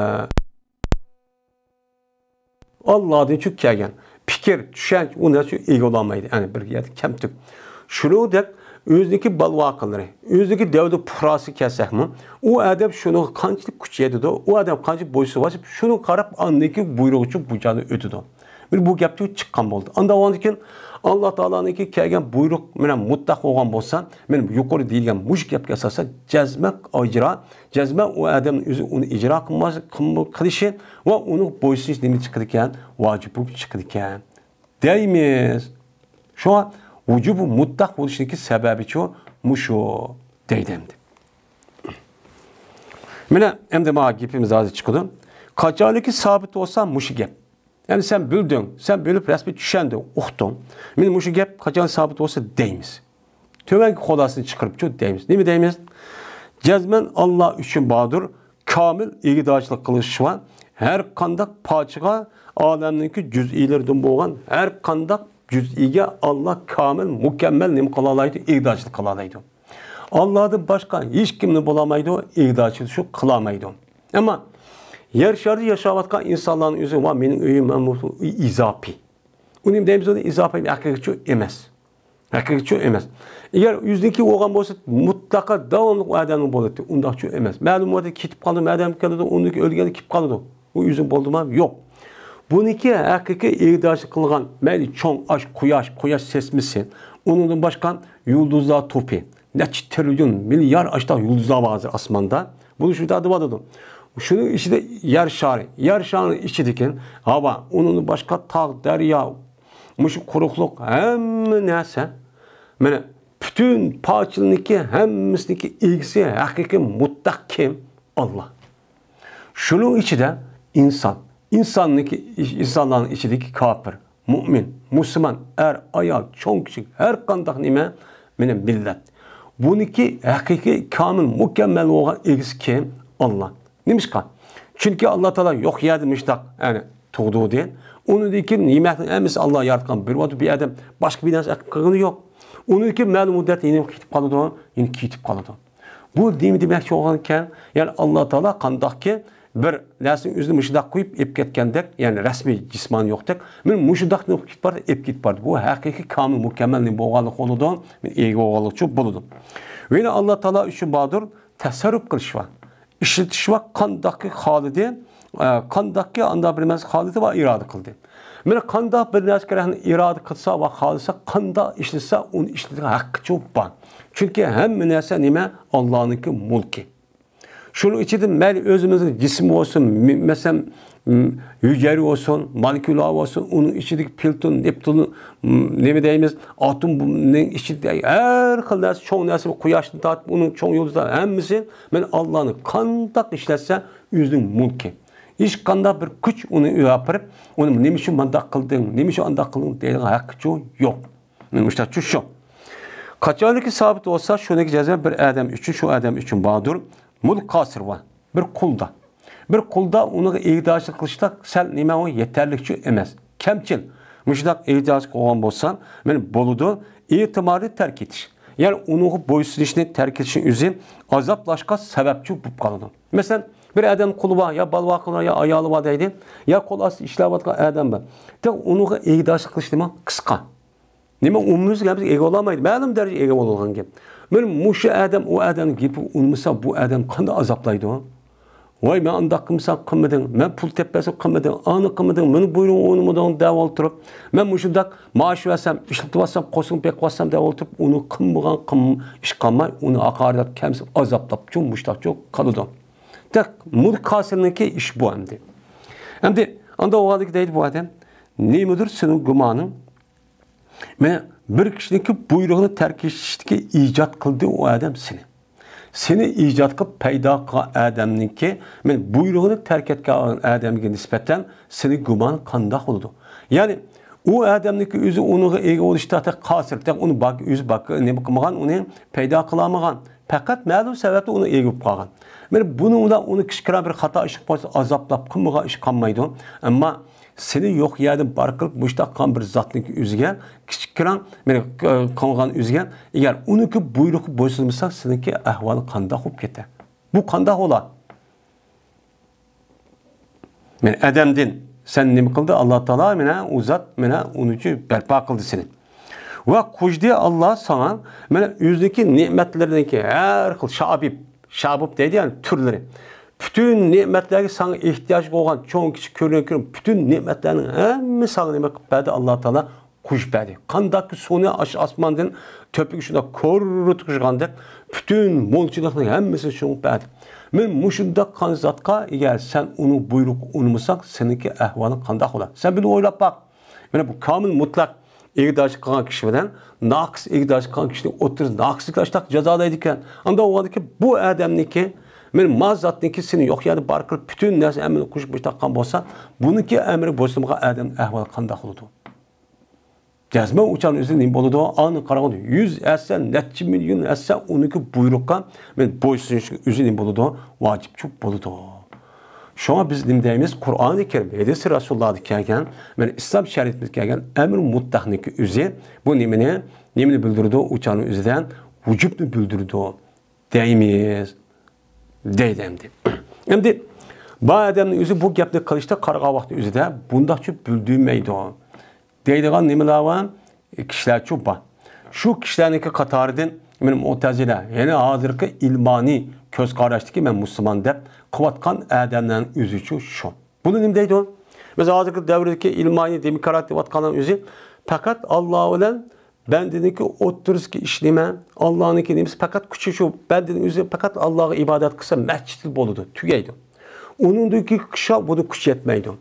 ئاللادىن چۈشۈپ كەلگەن پىكىر، چۈشەنچە، ئۇ نەرسە ئىگە بولالمايدۇ. يەنى بىر يەردە كەمتۈك. شۇنىڭدەك ئۆزىنىڭكى بالىۋاقلىرى، ئۆزىنىڭكى دەۋدە پۇقراسى كەلسەكمۇ، ئۇ ئادەم شۇنىڭغا قانچىلىك كۈچ يېتىدۇ، ئۇ ئادەم قانچە بويسۇنۇۋالسا، شۇنىڭغا قاراپ ئاندىن كېيىن بۇيرۇقى ئۈچۈن بۇ جاردىن ئۆتىدۇ. بىر بۇ گەپتىن چىققان بولدى. ئاندىن ئاندىن كېيىن ئاللا تائالانىڭكى كەلگەن بۇيرۇق بىلەن مۇتلەق بولغان بولسا، مانا يۇقىرى دېيىلگەن مۇشۇ گەپكە ئاساسەن جەزمەن ئىجرا، جەزمەن ئۇ ئادەمنىڭ ئۆزى ئۇنى ئىجرا قىلماس-، قىلما-، قىلىشى ۋە ئۇنىڭ بويسۇنۇش نېمە چىقىدىكەن؟ ۋاجىپ بولۇپ چىقىدىكەن دەيمىز. شۇڭا ۋۇجۇبى مۇتلەق بولۇشىدىكى سەۋەبىچۇ مۇشۇ دەيدۇ ئەمدى. مانا ئەمدى مانا گېپىمىز ھازىر چىقىدۇ. قاچانكى سابىت بولسا مۇشۇ گەپ. يەنى سەن بىلدىڭ، سەن بىلىپ رەسمىي چۈشەندىڭ، ئۇقتۇڭ. مانا مۇشۇ گەپ قاچان سابىت بولسا دەيمىز. تۆۋەنكى خۇلاسىنى چىقىرىپچۇ دەيمىز. نېمە دەيمىز؟ جەزمەن ئاللا ئۈچۈن باردۇر، كامىل ئىگىدارچىلىق قىلىش ۋە ھەر قانداق پارچىغا ئالەمنىڭكى جۈزئىيلىرىدىن بولغان ھەر قانداق جۈزئىيگە ئاللا كامىل، مۇكەممەل نېمە قىلالايدۇ؟ ئىگىدارچىلىق قىلالايدۇ. ئاللادىن باشقا ھېچكىمنى بولالمايدۇ، ئىگىدارچىلىق شۇ قىلالمايدۇ. ئەمما يەر شارىدا ياشاۋاتقان ئىنسانلارنىڭ ئۆزى، ۋا مېنىڭ ئۆيۈم، مەن بۇ ئىزاپىي. ئۇنى دەيمىز، ئۇنى ئىزاپىي، ھەقىقىيچۇ ئەمەس. ھەقىقىيچۇ ئەمەس. ئەگەر ئۆزىنىڭكى بولغان بولسا، مۇتلەقا داۋاملىق ئۇ ئادەمنىڭ بولاتتى. ئۇنداقچۇ ئەمەس. مەلۇم ۋاقىتتا كېتىپ قالىدۇ، ئادەم كېلىدۇ، ئۇنىڭكى ئۆلگەندە كېلىپ قالىدۇ. ئۇ ئۆزىنىڭ بولدىما؟ يوق. بۇنىڭكى ھەقىقىي ئىگىدارچىلىق قىلغان، مەيلى چوڭ ئاش، قۇياش، قۇياش سېسمىسى، ئۇنىڭدىن باشقا يۇلدۇزلار توپى، نەچچە تىرىليون، مىليار ئاشتاق يۇلدۇزلار بار ھازىر ئاسماندا. بۇنى شۇنداق دەۋاتىدۇ. شۇنىڭ ئىچىدە يەر شارى، يەر شارىنىڭ ئىچىدىكى ھاۋا، ئۇنىڭدىن باشقا تاغ، دەريا، مۇشۇ قۇرۇقلۇق، ھەممە نەرسە. مانا پۈتۈن پارچىلىرىنىڭكى ھەممىسىنىڭكى ئىگىسى، ھەقىقىي مۇتلەق كىم؟ ئاللا. شۇنىڭ ئىچىدە ئىنسان، ئىنساننىڭكى، ئىنسانلارنىڭ ئىچىدىكى كاپىر، مۇئمىن، مۇسۇلمان، ئەر، ئايال، چوڭ، كىچىك، ھەر قانداق نېمە، مانا مىللەت. بۇنىڭكى ھەقىقىي، كامىل، مۇكەممەل بولغان ئىگىسى كىم؟ ئاللا. نېمىشقا؟ چۈنكى ئاللا تائالا يوق يەردىن مۇشۇنداق، يەنى تۇغدۇردى. ئۇنىڭدىن كېيىن نېمەتنىڭ ھەممىسى ئاللا ياراتقان. بىر ۋاقىت بىر ئادەم باشقا بىر نەرسە ئەقىل قىلغىنى يوق. ئۇنىڭدىن كېيىن مەلۇم مۇددەت يەنە كېتىپ قالىدۇ، يەنە كېتىپ قالىدۇ. بۇ نېمە دېمەكچى بولغانكەن؟ يەنى ئاللا تائالا قانداقكى بىر نەرسىنى ئۆزىنى مۇشۇنداق قويۇپ ئېلىپ كەتكەندەك، يەنى رەسمىي جىسمانىي يوقتەك، مانا مۇشۇنداق قىلىپ كېتىپ باردى، ئېلىپ كېتىپ باردى. بۇ ھەقىقىي كامىل مۇكەممەل نېمە بولغانلىق بولىدۇ؟ ئىگە بولغانلىقچۇ بولىدۇ. ۋە يەنە ئاللا تائالا ئۈچۈن باردۇر، تەسەررۇپ قىلىش بار. ئىشلىتىش ۋە قانداقكى خالىدى، ئە، قانداقكى ئاندا بىر نەرسە خالىدى ۋە ئىرادە قىلدى. مانا قانداق بىر نەرسىگە رەھنە ئىرادە قىلسا ۋە خالىسا، قانداق ئىشلىسە، ئۇنى ئىشلىتىدىغان ھەققىچۇ بار. چۈنكى ھەممە نەرسە نېمە؟ ئاللانىڭكى مۈلكى. شۇنىڭ ئىچىدە مەيلى ئۆزىمىزنىڭ جىسمى بولسۇن، مە-، مەسىلەن، م، ھۈجەيرە بولسۇن، مولېكۇلا بولسۇن، ئۇنىڭ ئىچىدىكى پروتون، نېپتون، م، نېمە دەيمىز، ئاتومنىڭ ئىچىدە ھەر خىل نەرسە، چوڭ نەرسە، قۇياشتىن تارتىپ ئۇنىڭ چوڭ يۇلدۇزلار ھەممىسى، مانا ئاللانىڭ قانداق ئىشلەتسە، ئۆزىنىڭ مۈلكى. ھېچقانداق بىر كۈچ ئۇنى ئاپىرىپ، ئۇنى نېمە ئۈچۈن مۇنداق قىلدىڭ، نېمە ئۈچۈن ئانداق قىلدىڭ دەيدىغان ھەققىچۇ يوق. مانا مۇشۇنداق چۈشۈش شۇ. قاچانكى سابىت بولسا، شۇنىڭكى جەزمەن بىر ئادەم ئۈچۈن، شۇ ئادەم ئۈچۈن باردۇر. مۇل قاسىر بار. بىر قۇلدا. بىر قۇلدا ئۇنىڭغا ئىگىدارچىلىق قىلىشتا سەل نېمە ئۇ يېتەرلىكچۇ ئەمەس. كەمچىل. مۇشۇنداق ئىگىدارچىلىق قىلغان بولسا، مانا بولىدۇ. ئېتىمادنى تەرك ئېتىش. يەنى ئۇنىڭغا بويسۇنۇشنى تەرك ئېتىشنىڭ ئۆزى ئازابلاشقا سەۋەبچۇ بولۇپ قالىدۇ. مەسىلەن، بىر ئادەم قۇلى بار، يا بالا-ۋاقىلار، يا ئايالى بار دەيلى، يا قول ئاستىدا ئىشلەۋاتقان ئادەم بار. تېخى ئۇنىڭغا ئىگىدارچىلىق قىلىش نېمە؟ قىسقا. نېمە ئۇنىمىز ئىگە بولالمايدۇ، مەلۇم دەرىجىدە ئىگە بولىدىغان گەپ. مانا مۇشۇ ئادەم ئۇ ئادەمنىڭ گېپىگە ئۇنىمىسا، بۇ ئادەم قانداق ئازابلايدۇ؟ ۋاي، مەن ئانداق قىلمىسام قىلمىدىڭ، مەن پۇل تېپىپ بەرسەم قىلمىدىڭ، ئانى قىلمىدىڭ، مېنىڭ بۇيرۇغۇمغا ئۇنىمىدىڭ دەپ ئولتۇرۇپ، مەن مۇشۇنداق مائاش بەرسەم، ئىشلىتىۋالسام، قوشۇن بېقىۋالسام دەپ ئولتۇرۇپ، ئۇنى قىلمىغان قىلم-، ئىش قالماي، ئۇنى ھاقارەتلەپ، كەمسىتىپ، ئازابلاپچۇ مۇشۇنداقچۇ قالىدۇ. تېخى مۇل قاسىرنىڭكى ئىش بۇ ئەمدى. ئەمدى ئاندا ئوغادىكى دەيدۇ بۇ ئادەم، نېمىدۇر سېنىڭ گۇمانىڭ؟ مانا بىر كىشىنىڭكى بۇيرۇقىنى تەرك ئېتىشتىكى ئىجاد قىلدى ئۇ ئادەم سېنى. سېنى ئىجاد قىلىپ پەيدا قىلغان ئادەمنىڭكى، مانا بۇيرۇقىنى تەرك ئەتكەن ئادەمگە نىسبەتەن سېنىڭ گۇمانىڭ قانداق بولىدۇ؟ يەنى ئۇ ئادەمنىڭكى ئۆزى ئۇنىڭغا ئىگە بولۇشتا تېخى قاسىر، تېخى ئۇنى باك-، ئۆزى باك-، نېمە قىلمىغان، ئۇنى پەيدا قىلالمىغان. پەقەت مەلۇم سەۋەبتىن ئۇنىڭ ئىگە بولۇپ قالغان. مانا بۇنىڭ بىلەن ئۇنى كىچىككىنە بىر خاتا ئىش قىلىپ قويسا، ئازابلاپ قىلمىغان ئىش قالمايدۇ. ئەمما سېنى يوق يەردىن بار قىلىپ، مۇشۇنداق قىلغان بىر زاتنىڭكى ئۆزىگە، كىچىككىنە، مانا، قىلغان ئۆزىگە، ئەگەر ئۇنىڭكى بۇيرۇقىغا بويسۇنمىساڭ، سېنىڭكى ئەھۋالىڭ قانداق بولۇپ كېتەر؟ بۇ قانداق بولا؟ مانا ئادەمدىن سەن نېمە قىلدى؟ ئاللا تائالا مانا ئۇ زات مانا ئۇنىڭچۇ بەرپا قىلدى سېنى. ۋە قوشتى ئاللا ساڭا مانا ئۆزىنىڭكى نېمەتلىرىنىڭكى ھەر خىل شابىب، شابىب دەيدۇ يەنى تۈرلىرى. پۈتۈن نېمەتلەرگە ساڭا ئېھتىياج بولغان چوڭ كىچىك كۆرۈنگەن كۆرۈن پۈتۈن نېمەتلەرنىڭ ھەممىسى ساڭا نېمە قىلىپ بەردى؟ ئاللا تائالا قوشۇپ بەردى. قانداقكى سۇنى ئاشۇ ئاسماندىن تۆپىگە شۇنداق كوررىتىپ قوشقاندەك، پۈتۈن مولچىلىقنىڭ ھەممىسىنى شۇڭغا بەردى. مانا مۇشۇنداق قىلغان زاتقا ئەگەر سەن ئۇنىڭ بۇيرۇقىغا ئۇنىمىساڭ، سېنىڭكى ئەھۋالىڭ قانداق بولا؟ سەن بىر ئويلاپ باق. مانا بۇ كامىل مۇتلەق ئىگىدارچىلىق قىلغان كىشى بىلەن ناقىس ئىگىدارچىلىق قىلغان كىشىنىڭ ئوتتۇرىسىدا ناقىسنى ئاشۇنداق جازالايدىكەن. ئاندا ئۇ ۋاقىتتىكى بۇ ئادەمنىڭكى، مانا ما زاتنىڭكى سېنى يوق يەردە بار قىلىپ، پۈتۈن نەرسە ئەمىلى قوشۇپ مۇشۇنداق قىلغان بولسا، بۇنىڭكى ئەمرىگە بويسۇنمىغان ئادەمنىڭ ئەھۋالى قانداق بولىدۇ؟ جەزمەن ئۇ چاغنىڭ ئۆزىدە نېمە بولىدۇ؟ ئاندىن قارىغاندا يۈز ھەسسە، نەچچە مىليون ھەسسە ئۇنىڭكى بۇيرۇققا مانا بويسۇنۇشنىڭ ئۆزى نېمە بولىدۇ؟ ۋاجىپچۇ بولىدۇ. شۇڭا بىز نېمە دەيمىز؟ قۇرئانى كەرىم، ھەدىسى رەسۇلۇللادا كەلگەن، مانا ئىسلام شەرىئىتىمىزدە كەلگەن ئەمر مۇتلەقنىڭكى ئۆزى بۇ نېمىنى، نېمىنى بىلدۈرىدۇ؟ ئۇ چاغنىڭ ئۆزىدە ۋۇجۇبنى بىلدۈرىدۇ دەيمىز، دەيدۇ ئەمدى. ئەمدى بۇ ئادەمنىڭ ئۆزى بۇ گەپنى قىلىشتا قارىغان ۋاقتى ئۆزىدە بۇنداقچە بىلدۈرمەيدۇ دەيدىغان نېمىلەر بار؟ كىشىلەرچۇ بار. شۇ كىشىلەرنىڭكى قاتارىدىن مانا مۇتەزىلە، يەنى ھازىرقى ئىلمانىي كۆز قاراشتىكى مەن مۇسۇلمان دەپ قىلىۋاتقان ئادەملەرنىڭ ئۆزىچۇ شۇ. بۇنى نېمە دەيدۇ؟ بىز ھازىرقى دەۋردىكى ئىلمانىي دېموكرات دەۋاتقاننىڭ ئۆزى پەقەت ئاللا بىلەن بەندىنىڭكى ئوتتۇرىسىدىكى ئىش نېمە؟ ئاللانىڭكى نېمىسى؟ پەقەت كۈچى شۇ. بەندىنىڭ ئۆزى پەقەت ئاللاغا ئىبادەت قىلسا، مەسچىتلا بولىدۇ، تۈگەيدۇ. ئۇنىڭدىكى ئىشلار بۇدا كۈچ يەتمەيدۇ.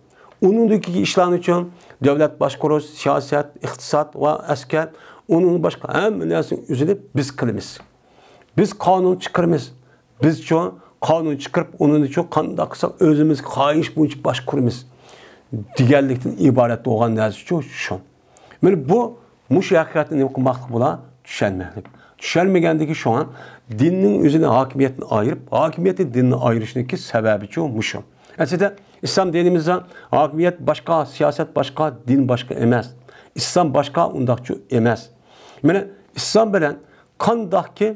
ئۇنىڭدىكى ئىشلارنىچۇ دۆلەت باشقۇرۇش، سىياسەت، ئىقتىساد ۋە ئەسكەر، ئۇنىڭدىن باشقا ھەممە نەرسىنىڭ ئۆزىنى بىز قىلىمىز. بىز قانۇن چىقىرىمىز. بىزچۇ قانۇن چىقىرىپ، ئۇنىڭدىچۇ قانداق قىلساق ئۆزىمىز خاھىش بويىچە باشقۇرىمىز دېگەنلىكتىن ئىبارەت بولغان نەرسىچۇ شۇ. مانا بۇ، مۇشۇ ھەقىقەتنى نېمە قىلماقلىق بولا؟ چۈشەنمەكلىك. چۈشەنمىگەندىكى شۇڭا دىننىڭ ئۆزىنى ھاكىمىيەتتىن ئايرىپ، ھاكىمىيەتنى دىندىن ئايرىشنىڭكى سەۋەبىچۇ مۇشۇ. ئەسلىدە ئىسلام دىنىمىزدا ھاكىمىيەت باشقا، سىياسەت باشقا، دىن باشقا ئەمەس. ئىسلام باشقا، ئۇنداقچۇ ئەمەس. مانا ئىسلام بىلەن قانداقكى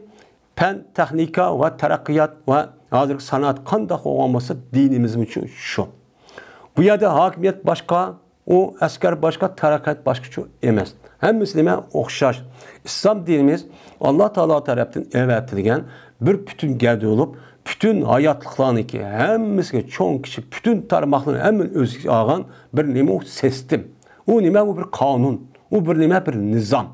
پەن، تېخنىكا ۋە تەرەققىيات ۋە ھازىرقى سانائەت قانداق بولغان بولسا، دىنىمىزمۇچۇ شۇ. بۇ يەردە ھاكىمىيەت باشقا، ئۇ ئەسكەر باشقا، تەرەققىيات باشقىچۇ ئەمەس. ھەممىسى نېمە؟ ئوخشاش. ئىسلام دىنىمىز ئاللا تائالا تەرەپتىن ئەۋەتىلگەن بىر پۈتۈن گەۋدە بولۇپ، پۈتۈن ھاياتلىقلارنىڭكى ھەممىسىگە چوڭ، كىچىك، پۈتۈن تارماقلارنى ھەممىنى ئۆز ئىچىگە ئالغان بىر نېمە؟ ئۇ سىستېم. ئۇ نېمە؟ ئۇ بىر قانۇن. ئۇ بىر نېمە؟ بىر نىزام.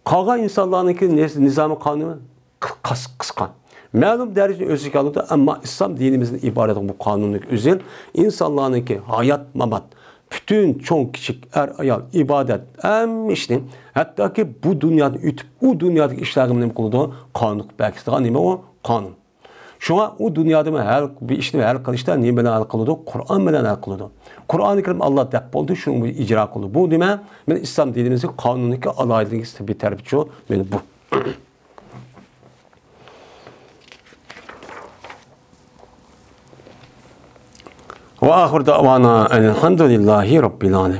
قالغان ئىنسانلارنىڭكى نىز-، نىزامى قانۇنى قىس-، قىسقا. مەلۇم دەرىجىدە ئۆز ئىچىگە ئالىدۇ، ئەمما ئىسلام دىنىمىزدىن ئىبارەت بۇ قانۇننىڭ ئۆزى ئىنسانلارنىڭكى ھايات، مامات، پۈتۈن چوڭ، كىچىك، ئەر، ئايال، ئىبادەت، ھەممە ئىشنى، ھەتتاكى بۇ دۇنيادىن ئۆتۈپ، ئۇ دۇنيادىكى ئىشلارغا نېمە قىلىدۇ؟ قانۇن قىلىپ بەرگۈزىدىغان نېمە ئۇ؟ قانۇن. شۇڭا ئۇ دۇنيادىمۇ ھەل، بىر ئىشنى ھەل قىلىشتا نېمە بىلەن ھەل قىلىدۇ؟ قۇرئان بىلەن ھەل قىلىدۇ. قۇرئانى كەرىم ئاللا دەپ بولدى، شۇنى ئىجرا قىلدى. بۇ نېمە؟ مانا ئىسلام دىنىمىزنىڭ قانۇنىدىكى ئالاھىدىلىكى بىر تەرىپى شۇ، مانا بۇ. وآخر دعوانا أن الحمد لله رب العالمين.